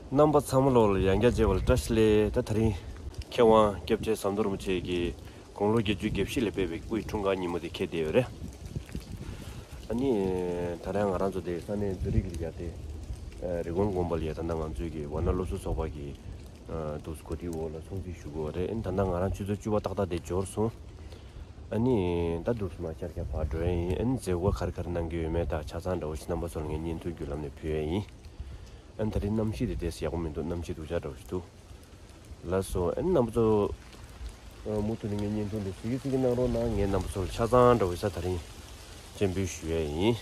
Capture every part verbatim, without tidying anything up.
རྣམ་པ་ཚང་མ་ལོག་ལ་ཡང་བསྐྱར་མཇལ་བ་ལ་བཀྲ་ཤིས་བདེ་ལེགས། ད་ད་རིང་མཁས་དབང་སྐྱབས་རྗེ་ཟམ་གདོང་རིན་པོ་ཆེ་གིས་དགུང་ལོ་བརྒྱད་ཅུ་གྱ་བཞི་ལ་ཕེབས་པའི་སྐུའི་འཁྲུངས་སྐར་ཉིན་མོ་དེ་འཁེལ་བསྡད་ཡོད་རེད། ཨ་ནི་ད་རང་ང་རང་ཚོ་དེ་ས་གནས་ཛུ་རིག་ལ་ཡ་དེ་རི་ཀོན་དགོན་པ་ལ་ཡ་ད་ལྟ་ང་ཚོའི་གི་ཝ་ན་སློབ་ཟུར་ཚོགས་པ་གི་འདུག་གོ་སྒྲིག་འོག་ལ་སྲུང་བརྩི་ཞུ་དགོས་པ་རེད། ཨ་ནི་ད་ལྟ་ང་རང་ཆུ་ཚོད་བཅུ་པ་ཏག་ཏག་དེ་འབྱོར་སོང་། ཨ་ནི་ད་འདུག་སེ་མར་ཤར་ཤར་ཕར་འགྲོ་ཡ་ཡིན། ཨ་ནི་མཛད་སྒོ་ག་རེ་ག་རེ་གནང་གི་ཡོད་མེད་ད་ཆ་ཚང་འདྲ་བོ་ཞིག་རྣམ་པ་ཚོ་ལ་ངས་བརྙན་ཐུང་བརྒྱུད་ལམ་ནས་ཕུལ་ཡ་ཡིན། ཨ་ནི་ད་རིང་གནམ་གཤིས་དེ་ཏོག་ཙམ་ཡག་པོ་མི་འདུག་གནམ་གཤིས་སྡུག་ཅག་འདྲ་བོ་ཞིག་འདུག་ལགས་སོ། ཨ་ནི་རྣམ་པ་ཚོ་མུ་མཐུད་ནས་ངས་བརྙན་ཐུང་འདི་གཟིགས་གཟིགས་གནང་རོགས་གནང་། ངས་རྣམ་པ་ཚོ་ལ་ཆ་ཚང་འདྲ་བོ་ཞིག་ད་རིང་སྤྱན་འབུལ་ཞུ་ཡ་ཡིན།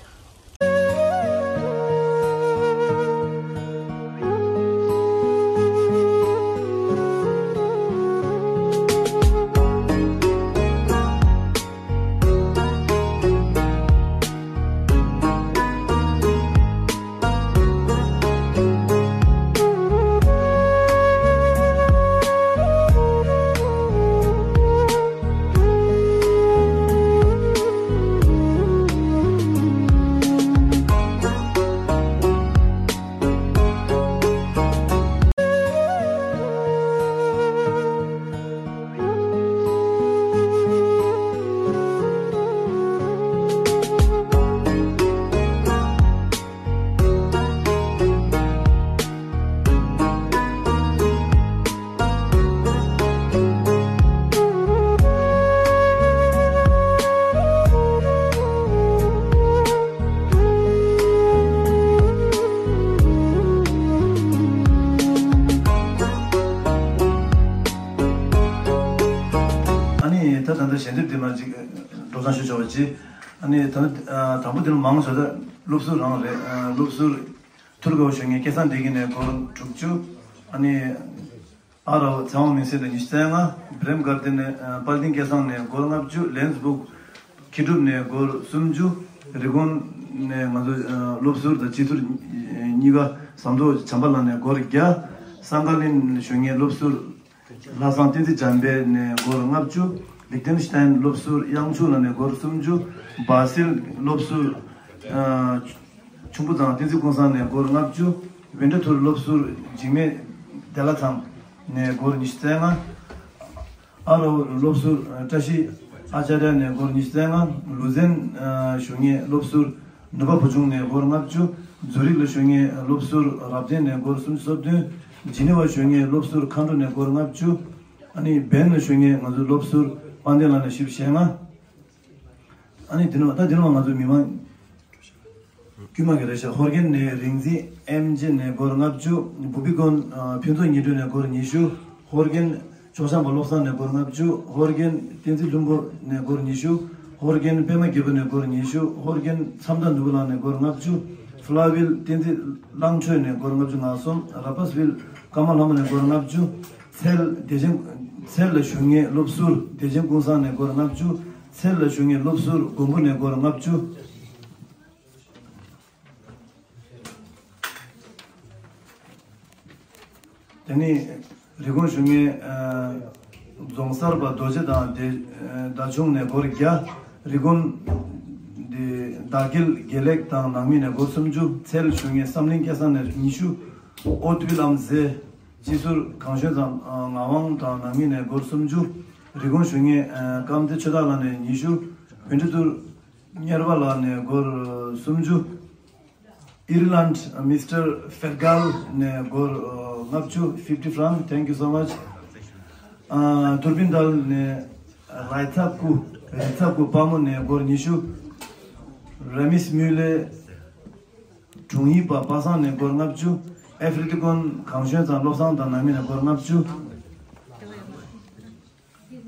ཨ་ནི་ད་ད་ལྟ་ཞལ་འདེབས་འདི་མར་ཅིག་འགྲོ་སྟངས་ཞུ་ཆོག་པ་ཅིག་ཨ་ནི་ད་ལྟ་དང་པོ་འདི་ལ་མང་ཆེ་ད་སློབ་ཟུར་རང་རེད། སློབ་ཟུར་ཐུར་དགའ་བོ་གཞོན་ངའི་སྐལ་བཟང་བདེ་སྐྱིད་ནས་སྒོར་དྲུག་ཅུ། ཨ་ནི་ཨ་རོ་ཚེ་དབང་མིང་སྲིང་ནས་ཉི་ཤུ་རྩ་ལྔ། བྷི་རེམ་གར་ཏེན་ནས་ཨ་དཔལ་ལྡན་སྐལ་བཟང་ནས་སྒོར་ལྔ་བཅུ། ལེན་སི་སྦུག་ཁྱི་སྒྲུབ་ནས་སྒོར་སུམ་ཅུ། རི་ཀོན་ནས་ང་ཚོ་ཨ་སློབ་ཟུར་དང་སྤྱི་ཟུར་གཉིས་ཀ་ཟམ་གདོང་བྱམས་པ་ལགས་ནས་སྒོར་བརྒྱ། སང་ཀ་ལིན་གཞོན་ངའི་སློབ་ཟུར་ལྷ་བཟང་བསྟན་འཛིན་འཇམ་དཔལ་ནས་སྒོར་ལྔ་བཅུ། ལིག་ཏེན་ཤི་ཏན་སློབ་ཟུར་དབྱངས་ཕྱུག་ལགས་ནས་སྒོར་སུམ་ཅུ། སྦ་སིལ་སློབ་ཟུར་ཨ་ཁྱུང་པོ་ཚང་བསྟན་འཛིན་ཀུན་བཟང་ནས་སྒོར་ལྔ་བཅུ། ཝིན་ཊར་ཐུར་སློབ་ཟུར་འཇིགས་མེད་བདེ་ལྷ་ཚང་ནས་སྒོར་ཉི་ཤུ་རྩ་ལྔ། ཨ་རོ་སློབ་ཟུར་བཀྲ་ཤིས་ཨ་ཅཱརྱ་ནས་སྒོར་ཉི་ཤུ་རྩ་ལྔ། ལུ་ཛན་གཞུང་གཉེར་སློབ་ཟུར་ནུས་པ་བུ་ཆུང་ནས་སྒོར་ལྔ་བཅུ། ཛུ་རིག་ལ་གཞུང་གཉེར་སློབ་ཟུར་རབ་བརྟན་ནས་སྒོར་སུམ་ཅུ་སོ་བདུན། ཇི་ནི་ཝ་གཞུང་གཉེར་སློབ་ཟུར་མཁའ་འགྲོ་ནས་སྒོར་ལྔ་བཅུ། ཨ་ནི་བེན་ལ་གཞུང་གཉེར་ང་ཚོའི་སློབ་ཟུར་དཔལ་ལྡན་ལགས་ནས་བཞི་བཅུ་ཞེ་ལྔ། ཨ་ནི་དེ་ནས་ད་དེ་ནས་ང་ཚོ་མི་མང་དཀྱུས་མ་གི་རེད་ཤག་ཧོར་རྒན་ནས་རིག་འཛིན་ཨེམ་ཇེ་ནས་སྒོར་ལྔ་བཅུ། བུ་པི་ཀོན་ཨ་ཕུན་ཚོགས་ཉི་སྒྲོན་ནས་སྒོར་ཉི་ཤུ། ཧོར་རྒན་ཇོ་ཤམ་པ་བློ་བཟང་ནས་སྒོར་ལྔ་བཅུ། ཧོར་རྒན་བསྟན་འཛིན་ལྷུན་པོ་ནས་སྒོར་ཉི་ཤུ། ཧོར་རྒན་པད་མ་རྒྱལ་པོ་ནས་སྒོར་ཉི་ཤུ། ཧོར་རྒན་མཚམས་དང་ནོར་བུ་ལགས་ནས་སྒོར་ལྔ་བཅུ། ཕ་ལ་ཝིལ་བསྟན་འཛིན་གླང་ཆོས་ནས་སྒོར་ལྔ་བཅུ་ང་གསུམ། ར་པ་སི་ཝིལ་ཀརྨ་ལྷ་མོ་ནས་སྒོར་ལྔ་བཅུ། འཚལ་བདེ་ཆེན། འཚལ་ལ་གཞུང་གཉེར་སློབ་ཟུར་བདེ་ཆེན་ཀུན་བཟང་ནས་སྒོར་ལྔ་བཅུ། འཚལ་ལ་གཞུང་གཉེར་སློབ་ཟུར་མགོན་པོ་ནས་སྒོར་ལྔ་བཅུ། དེ་ནས་རི་ཀོན་གཞུང་གཉེར་ཨ་རྫོང་གསར་པ་རྡོ་རྗེ་དང་བདེ་ཨ་ཟླ་ཆུང་ནས་སྒོར་བརྒྱ། རི་ཀོན་འདི་བདག་རྒྱལ་དགེ་ལེགས་དང་ནང་མི་ནས་སྒོར་སུམ་ཅུ། འཚལ་གཞུང་གཉེར་བསམ་གླིང་སྐལ་བཟང་ནས་ཉི་ཤུ། ཨོ་ཏི་བི་ལམ་ཟེ། སྤྱི་ཟུར་གངས་ཞོན་ཚང་ངག་དབང་དང་ནང་མི་ནས་སྒོར་སུམ་ཅུ། རི་ཀོན་གཞུང་གཉེར་ཨ་སྐམ་རྩེ་ཆོས་གྲགས་ལགས་ནས་ཉི་ཤུ། བྷན་ཌི་ཐུར་གཉེར་པ་ལགས་ནས་སྒོར་སུམ་ཅུ། ཨིར་ལན་མིས་ཊར་ཕེར་གལ་ནས་སྒོར་ལྔ་བཅུ། fifty franc, thank you so much. ཨ་ཏུར་བིན་དལ་ནས་རི་ཚ་ཀུ། རི་ཚ་ཀུ་པ་མོ་ནས་སྒོར་ཉི་ཤུ། རེ་མིས་མུ་ལེ་དྲུང་ཡིག་པ་པ་སངས་ནས་སྒོར་ལྔ་བཅུ། ཨེ་ཧྥི་རི་ཀོན་གངས་ཞོན་ཚང་བློ་བཟང་དང་ནང་མི་ནས་སྒོར་ལྔ་བཅུ།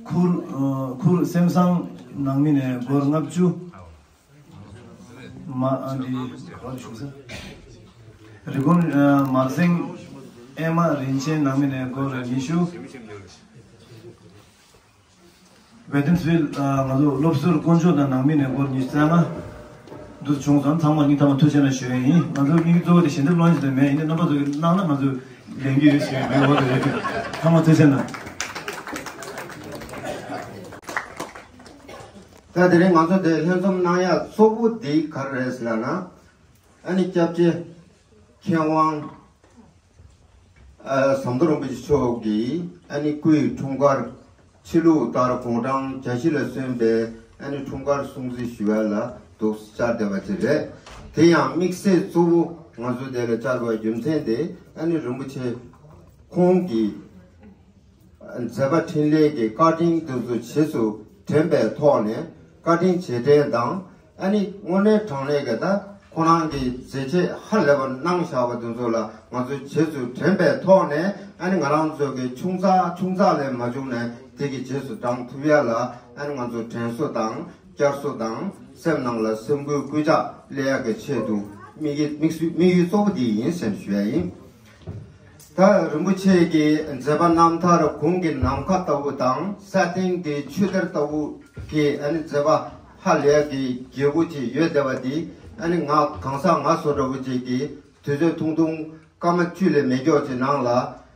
ཁུར་ཨ་ཁུར་སེམས་བཟང་ནང་མི་ནས་སྒོར་ལྔ་བཅུ། མ་ཨ་འདི་ག་བ་ཞུ་ས། རི་ཀོན་ཨ་མར་སེང་ཨེ་མ་རིན་ཆེན་ནང་མི་ནས་སྒོར་ཉི་ཤུ། ཝེ་ཏིན་སི་ཝིལ་ཨ་ང་ཚོ་སློབ་ཟུར་དཀོན་མཆོག་དང་ནང་མི་ནས་སྒོར་ཉི་ཤུ་རྩ་ལྔ། འདུ་བྱུང་ཙང་ཚང་མ་སྙིང་ཐག་པ་ཐུགས་རྗེ་ཆེ་གནང་ཞུ་ཡ་ཡིན། ང་ཚོ་དམིགས་ཡུལ་གཙོ་བོ་དེ་ཞལ་འདེབས་སློང་ཡ་ཞིག་ད་མེད། ཡིན་ནའི་རྣམ་པ་ཚོ་གིས་གནང་ན་ང་ཚོ་ལེན་གྱི་ཡོད་ཞུ་ཡ་ཡིན། ཚང་མ་ཐུགས་རྗེ་ཆེ་གནང་། ད་དེ་རིང་ང་ཚོ་དེ་ལྷན་འཛོམས་གནང་ཡ་གཙོ་བོ་དེ་ག་རེ་རེད་ཟེར་ལབ་ན། ཨ་ནི་སྐྱབས་རྗེ་མཁས་དབང་ ཨ། ཟམ་གདོང་རིན་པོ་ཆེ་མཆོག་གིས་ཨ་ནི་སྐུའི་འཁྲུངས་སྐར་ཕྱི་ལུགས་ལྟར་དགུང་གྲངས་བརྒྱད་ཅུ་ལ་སོན་པའི་ཨ་ནི་འཁྲུངས་སྐར་སྲུང་བརྩི་ཞུ་ཡ་ལ་འདུག་བཅར་བསྡད་པ་ཅིག་རེད། དེ་ཡང་དམིགས་བསལ་གཙོ་བོ་ང་ཚོ་འདི་ལ་བཅར་དགོས་རྒྱུ་མཚན་དེ་ཨ་ནི་རིན་པོ་ཆེ་ཁོང་གིས་མཛད་པ་འཕྲིན་ལས་ཀྱི་བཀའ་དྲིན་དེ་ཚོ་རྗེས་སུ་དྲན་པའི་ཐོག་ནས་བཀའ་དྲིན་རྗེས་དྲན་དང་། ཨ་ནི་དངོས་གནས་དྲང་གནས་ཀྱི་ད་ཁོ་རང་གི་མཛད་རྗེས་ཧ་ལས་པ་གནང་བཞག་པ་དེ་ཚོ་ལ་ང་ཚོས་རྗེས་སུ་དྲན་པའི་ཐོག་ནས། ཨ་ནི་ང་རང་ཚོ་གི་ཆུང་ཙག་ཆུང་ཙག་ལས་མ་བྱུང་ནས་དེ་གི་རྗེས་སུ་འབྲང་ཐུབ་ཡ་ལ། ཨ་ནི་ང་ཚོ་དྲན་གསོ་དང་བསྐྱར་གསོ་དང་སེམས་ནང་ལ་སེམས་འགུལ་སྐུལ་ལྕག་སླེབས་ཡ་གི་ཆེད་དུ་དམིགས་ཡུལ་དམིགས་ཡུལ་དམིགས་ཡུལ་གཙོ་བོ་དེ་ཡིན་ཟེར་ཞུ་ཡ་ཡིན། ད་རིན་པོ་ཆེ་གི་མཛད་པ་རྣམ་ཐར་གོང་གི་ནམ་མཁའ་ལྟ་བུ་དང་། ས་སྟེང་གི་ཆོས་གཏེར་ལྟ་བུ་གི་ཨ་ནི་མཛད་པ་ཧ་ལས་ཀྱི་རྒྱས་པོ་ཅིག་ཡོད་བསྡད་པ་འདི། ཨ་ནི་ང་གང་ཟག་ང་བཟོ་འདྲ་བོ་ཅིག་གིས་དུས་ཚོད་ཐུང་ཐུང་སྐར་མ་བཅུ་ལས་མེད་མཁན་ཅིག་ནང་ལ་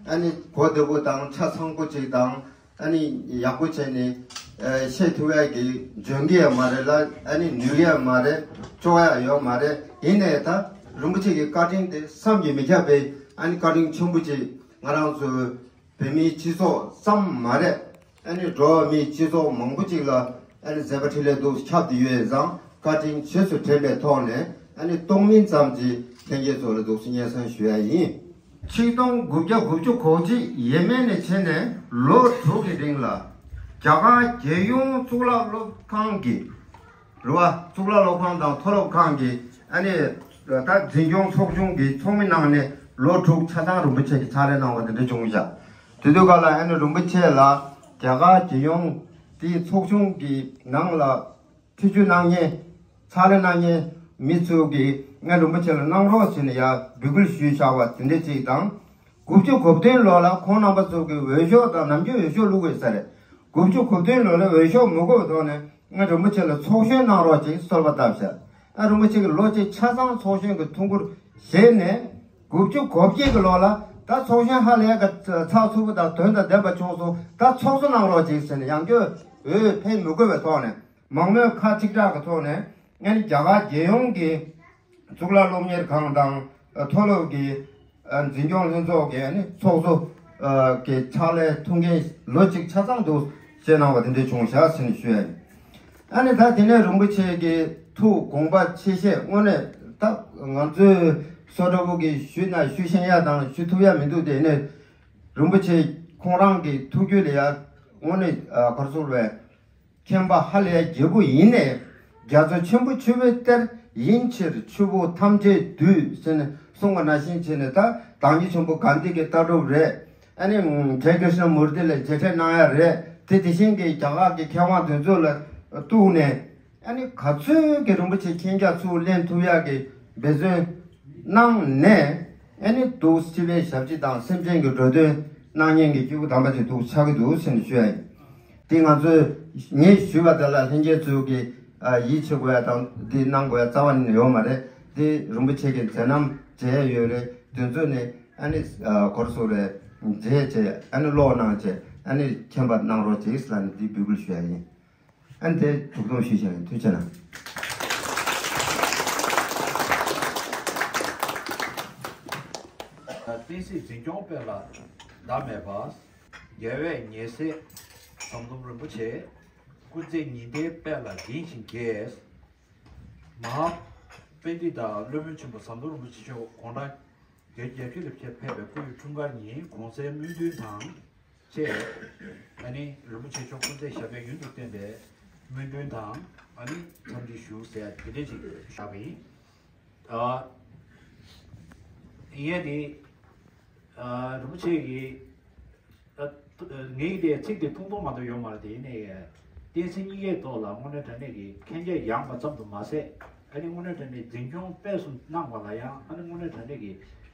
ཨ་ནི་གོ་བདེ་པོ་དང་ཆ་ཚང་པོ་ཅིག་དང་། ཨ་ནི་ཡག་པོ་བྱས་ནས་ཨ་བཤད་ཐུབ་ཡ་གི་འཇོན་གི་ཡ་མ་རེད་ལ། ཨ་ནི་ནུས་ཡ་མ་རེད། ལྕོགས་ཡ་ཡོད་མ་རེད། ཡིན་ནའི་ད་རིན་པོ་ཆེ་གི་བཀའ་དྲིན་དེ་བསམ་གྱིས་མི་ཁྱབ་པའི་ཨ་ནི་བཀའ་དྲིན་ཆེན་པོ་ཅིག་ང་རང་ཚོ་བོད་མིའི་སྤྱི་ཚོགས་ཙམ་མ་རེད། ཨ་ནི་འགྲོ་བ་མིའི་སྤྱི་ཚོགས་མང་པོ་ཅིག་ལ་ཨ་ནི་མཛད་པ་འཕྲིན་ལས་འདུག་ཁྱབ་བསྡད་ཡོད་ཙང་། བཀའ་དྲིན་རྗེས་སུ་དྲན་པའི་ཐོག་ནས་ཨ་ནི་སྟོང་མིན་ཙམ་གྱི་ལྷན་རྒྱས་ཚོ་ལ་འདུག་སེ་སྙན་སེང་ཞུ་ཡ་ཡིན། ཆིག་སྟོང་དགུ་བརྒྱ་དགུ་བཅུ་གོ་གཅིག་ཡས་མས་ནས་བྱས་ནས་ལོ་དྲུག་གི་རིང་ལ། རྒྱ་གར་རྒྱལ་ཡོངས་གཙུག་ལག་སློབ་ཁང་གི་རུ་བ། གཙུག་ལག་སློབ་ཁང་དང་མཐོ་སློབ་ཁང་གི་ཨ་ནི་ད་འཛིན་སྐྱོང་ཚོགས་ཆུང་གི་ཚོགས་མི་གནང་ནས་ལོ་དྲུག་ཆ་ཚང་རིན་པོ་ཆེ་གི་ཕྱག་ལས་གནང་བ་དེ་འདྲ་བྱུང་བཞག་དེ་དུས་སྐབས་ལ་ཨ་ནི་རིན་པོ་ཆེ་ལ་རྒྱ་གར་རྒྱལ་ཡོངས་དེའི་ཚོགས་ཆུང་གི་ནང་ལ་ཐེ་བྱུས་གནང་མཁན། ཕྱག་ལས་གནང་མཁན་མི་ཚོ་གིས་ང་རིན་པོ་ཆེ་ལ་གནང་རོགས་ཟེར་ནས་ཡར་འབོད་སྐུལ་ཞུས་བཞག་པ་དེ་འདྲ་ཅིག་དང་། དགུ་བཅུ་གོ་བདུན་ལོ་ལ་ཁོང་རྣམ་པ་ཚོ་གིས་འོས་ཤོག་དང་ནམ་རྒྱུན་འོས་ཤོག་བླུག་དགོས་ས་རེད། དགུ་བཅུ་གོ་བདུན་ལོ་ལ་འོས་ཤོག་མི་དགོས་པའི་ཐོག་ནས་ང་རིན་པོ་ཆེ་ལ་ཚོགས་གཞོན་གནང་རོགས་ཅེས་གསོལ་བ་བཏབ་ཤག་ཨ་རིན་པོ་ཆེ་གིས་ལོ་གཅིག་ཆ་ཚང་ཚོགས་གཞོན་གྱི་ཐུགས་ཁུར་བཞེས་ནས། དགུ་བཅུ་གོ་བརྒྱད་ཀྱི་ལོ་ལ་ད་ཚོགས་གཞོན་ཧ་ལས་ཀ་ཚགས་ཚུད་པོ་དང་དོན་དང་ལྡན་པ་བྱུང་སོང་། ད་ཚོགས་གཙོ་གནང་རོགས་ཅེས་ཟེར་ནས་ཡང་བསྐྱར་འོས་འཕེན་མི་དགོས་པའི་ཐོག་ནས། མང་མོས་ཁ་གཅིག་གྲགས་ཀྱི་ཐོག་ནས་ཨ་ནི་རྒྱ་གར་རྒྱལ་ཡོངས་ཀྱི་གཙུག་ལག་སློབ་གཉེར་ཁང་དང་མཐོ་སློབ་ཀྱི་འཛིན་སྐྱོང་ལྷན་ཚོགས་ཀྱི་ཨ་ནི་ཚོགས་གཙོ་གི་ཕྱག་ལས་ཐུགས་འགན་ལོ་གཅིག་ཆ་ཚང་དུ་བཞེས་གནང་བ་དེ་འདྲ་བྱུང་བཞག་ཟེར་ནས་ཞུ་ཡ་ཡིན། ཨ་ནི་ད་དེ་ནས་རིན་པོ་ཆེ་གི་ཐུགས་དགོངས་པ་ཆེ་བཤད་དངོས་གནས་ད་ང་ཚོའི་བཟོ་འདྲ་བོ་གི་ཞུས་ན་ཞུ་ཤེས་ཡ་དང་ཞུ་ཐུབ་ཡ་མི་འདུག་དེ་ནས་རིན་པོ་ཆེ་ཁོང་རང་གི་ཐུགས་རྒྱུད་ལ་ཡ་དངོས་གནས་ག་རེ་ཟེར་བས། མཁྱེན་པ་ཧ་ལས་རྒྱས་པོ་ཡིན་ནས། རྒྱ་མཚོ་ཆེན་པོ་ཆུ་བོའི་གཏེར་ཡིན་ཕྱིར་ཆུ་བོ་ཐམས་ཅད་འདུས་ཟེར་ནས་གསུངས་པ་ནང་བཞིན་བྱས་ནས། ད་བདག་ཉིད་ཆེན་པོ་གྷན་དྷི་གི་ལྟ་གྲུབ་རེད། ཨ་ནི་ཇེ་ཀྲི་ཤ་ན་མུར་ཏི་ལ་མཇལ་འཕྲད་གནང་ཡ་རེད། དེ་དེ་བཞིན་གྱི་རྒྱ་གར་གྱི་མཁས་དབང་དེ་ཚོ་ལ་གཏུགས་ནས། ཨ་ནི་ག་ཚོད་ཀྱི་རིན་པོ་ཆེ་མཁྱེན་རྒྱ་ཚུར་ལེན་ཐུབ་ཡག་གི་འབད་བརྩོན་གནང་ནས། ཨ་ནི་འདུག་སྤྱི་པའི་ཞབས་ཕྱི་དང་སེམས་ཅན་གྱི་འགྲོ་དོན་གནང་མཁན་གྱི་སྐྱེས་བུ་དམ་པ་ཅིག་འདུག་ཆགས་ཀྱི་འདུག་ཟེར་ནས་ཞུ་ཡ་ཡིན། དེ་ང་ཚོས་ངས་ཞུས་པ་དེ་ལ་ལྷན་རྒྱས་ཚོས་ཀྱིས་ཡིད་ཆེས་དགོས་ཡ་དང་འདི་གནང་དགོས་ཡ་རྩ་བ་ནས་ཡོད་མ་རེད། དེ་རིན་པོ་ཆེ་གི་མཛད་རྣམ་མཇལ་ཡ་ཡོད་རེད། དེ་ཚོ་ནས་ཨ་ནི་ག་རེ་ཟེར་རེད། མཇལ་བྱས་ཨ་ནི་ཀློག་གནང་བྱས་ཨ་ནི་མཁྱེན་པ་གནང་རོགས་གྱིས་ལབ་ནས་འདི་འབོད་སྐུལ་ཞུ་ཡ་ཡིན། ཨ་ནི་དེ་གྲུབ་སྟོན་ཞུས་བཞག་ཡིན། ཐུགས་རྗེ་གནང་། བསྟན་སྲིད་འཛིན་སྐྱོང་སྤེལ་ལ་ཟླ་མེད་པ། རྒྱལ་བའི་ཉེ་སྲས་ཟམ་གདོང་རིན་པོ་ཆེ། སྐུ་ཚེ་ཉི་ཟླའི་དཔལ་ལ་ལྡན་ཞིང་རྒྱས། མ་ཧཱ་པཎྜི་ཏ་བློན་པོ་ཆེན་པོ་ཟམ་གདོང་རིན་པོ་ཆེ་མཆོག་དགུང་གྲངས་བརྒྱད་ཅུ་ལ་ཕེབས་པའི་སྐུའི་འཁྲུངས་སྐར་ཉིན་གུང་སེང་སྨོན་འདུན་དང་བཅས། ཨ་ནི་རིན་པོ་ཆེ་མཆོག་སྐུ་ཚེ་ཞབས་པད་ཡུན་དུ་བརྟན་པའི་སྨོན་འདུན་དང་ཨ་ནི་འཚམས་འདྲི་ཞུ་ཟེར་དེ་འདྲ་ཅིག་བཞག་པ་ཡིན། ཨ། ཡིན་ཡང་དེ། ཨ། རིན་པོ་ཆེ་གིས། ཨ། ངའི་དེ་ཚིག་དེ་ཐུང་ཐུང་མ་གཏོགས་ཡོད་མ་རེད་དེ། ཡིན་ནའི་བསྟན་སྲིད་གཉིས་ཀའི་ཐོག་ལ་དངོས་གནས་དྲང་གནས་ཀྱི་མཁྱེན་རྒྱ་ཡངས་པ་ཙམ་དུ་མ་ཟད། ཨ་ནི་དངོས་གནས་དྲང་གནས་འཛིན་སྐྱོང་སྤེལ་གསུམ་གནང་བ་ལ་ཡང་ཨ་ནི་དངོས་གནས་དྲང་གནས་ཀྱི་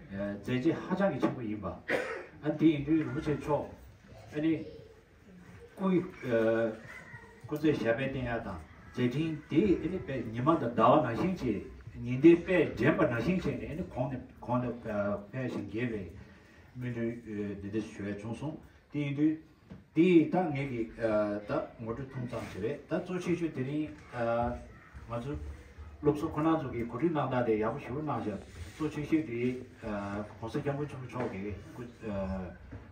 མཛད་རྗེས་ཧ་ཅང་གི་ཆེན་པོ་ཡིན་པ། ཨ་ནི་དེ་ཡིན་དུས་རིན་པོ་ཆེ་མཆོག་ཨ་ནི། སྐུའི། ཨ། སྐུ་ཚེ་ཞབས་པད་བརྟན་ཡག་དང་མཛད་འཕྲིན་དེ་ཨ་ནི་དཔེ་ཉི་མ་དང་ཟླ་བ་ནང་བཞིན་བྱས། ཉི་ཟླའི་དཔལ་འགྲན་པ་ནང་བཞིན་བྱས་ནས་ཨ་ནི་གོང་ནས་གོང་ནས་འཕེལ་ཞིང་རྒྱས་པའི་སྨོན་འདུན་འདི་འདྲ་ཞུ་ཡ་བྱུང་སོང་། དེ་ཡིན་དུས་དེ་ད་ངེད་ཀྱི་ད་ངོ་སྤྲོད་ཐུང་ཙམ་ཞིག་རེད། ད་གཙོ་ཆེ་ཤོས་དེ་རིང་ང་ཚོ་ སློབ་ཟུར་ཁོ་རང་ཚོ་གིས་གོ་སྒྲིག་གནང་སྟངས་དེ་ཡག་པོ་ཞེ་པོ་གནང་ཤག་གཙོ་ཆེ་ཤོས་དེ་ཨ་༸གོང་ས་༸སྐྱབས་མགོན་ཆེན་པོ་མཆོག་གི་སྐུ་ཨ་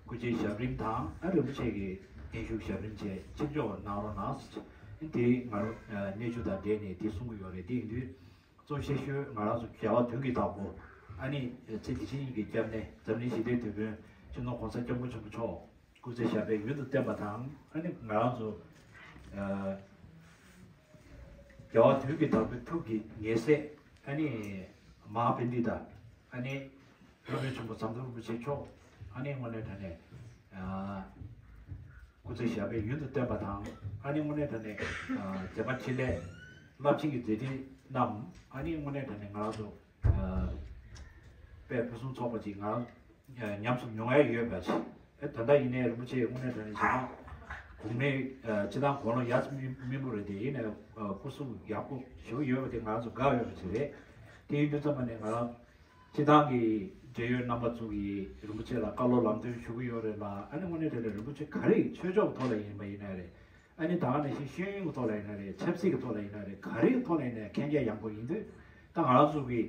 སྐུ་ཚེའི་ཞབས་རིམ་དང་ཨ་རིན་པོ་ཆེ་གི་བརྟན་བཞུགས་ཞབས་རིམ་བཅས་ཆེད་འཇོག་གནང་རོགས་གནང་ཟེར། དེ་ང་རང་གནས་ཆུང་དང་འབྲེལ་ནས་དེ་གསུང་གི་ཡོད་རེད། དེ་ཡིན་དུས་གཙོ་ཆེ་ཤོས་ང་རང་ཚོ་རྒྱལ་བ་དོན་གྱི་བདག་པོ་ཨ་ནི་ཚེ་འདི་ཕྱི་གཉིས་ཀྱི་སྐྱབས་གནས་འཛམ་གླིང་ཞི་བདེའི་དེད་དཔོན་སྤྱི་ནོར་༸གོང་ས་༸སྐྱབས་མགོན་ཆེན་པོ་མཆོག་སྐུ་ཚེ་ཞབས་པད་ཡུན་དུ་བརྟན་པ་དང་། ཨ་ནི་ང་རང་ཚོ་ཨ་རྒྱལ་བ་དོན་གྱི་བདག་པོའི་ཐུགས་ཀྱི་ངེས་ཟེར་ཨ་ནི་མ་ཧཱ་པཎྜི་ཏ་ཨ་ནི་སློབ་དཔོན་ཆེན་པོ་ཟམ་གདོང་རིན་པོ་ཆེ་མཆོག་ཨ་ནི་དངོས་གནས་དྲང་གནས་ཨ་སྐུ་ཚེ་ཞབས་པད་ཡུན་དུ་བརྟན་པ་དང་། ཨ་ནི་དངོས་གནས་དྲང་གནས་ཨ་མཛད་པ་འཕྲིན་ལས་རླབས་ཆེན་གྱི་མཛད་འཕྲིན་རྣམས་ཨ་ནི་དངོས་གནས་དྲང་གནས་ང་རང་ཚོ་ཨ་དཔལ་ཕུན་སུམ་ཚོགས་པ་ཅིག་ང་ཨ་ཉམས་སུ་མྱོང་ཡ་ཡོད་པ་ཞིག་ཨ་ད་ལྟ་ཡིན་ནའི་རིན་པོ་ཆེ་དངོས་གནས་དྲང་གནས་བྱས་ན་གོང་མའི་ཨ་སྤྱི་བཏང་དགུང་ལོ་ཡར་སྨིན་སྨིན་པོ་རེད་དེ། ཡིན་ནའི་ཨ་སྐུ་གཟུགས་ཡག་པོ་ཞེ་པོ་ཡོད་པ་དེ་ང་རང་ཚོ་དགའ་འོས་པ་ཅིག་རེད། དེ་ཡིན་དུས་ཙམ་པ་ནས་ང་རང་སྤྱི་བཏང་གི་འབྲེལ་ཡོད་རྣམ་པ་ཚོ་གིས་རིན་པོ་ཆེ་ལ་བཀའ་སློབ་ལམ་སྟོན་ཞུ་གི་ཡོད་རེད་ལ། ཨ་ནི་དངོས་གནས་དྲང་གནས་རིན་པོ་ཆེ་ག་རེ་ཆོས་ཕྱོགས་ཐོག་ལ་ཡིན་པ་ཡིན་ན་རེད། ཨ་ནི་ད་ག་ནང་བཞིན་ཤེས་ཡོན་གྱི་ཐོག་ལ་ཡིན་ན་རེད། ཆབ་སྲིད་ཀྱི་ཐོག་ལ་ཡིན་ན་རེད། ག་རེ་གི་ཐོག་ལ་ཡིན་ན་མཁྱེན་རྒྱ་ཡངས་པོ་ཡིན་དུས། ད་ང་རང་ཚོ་གི་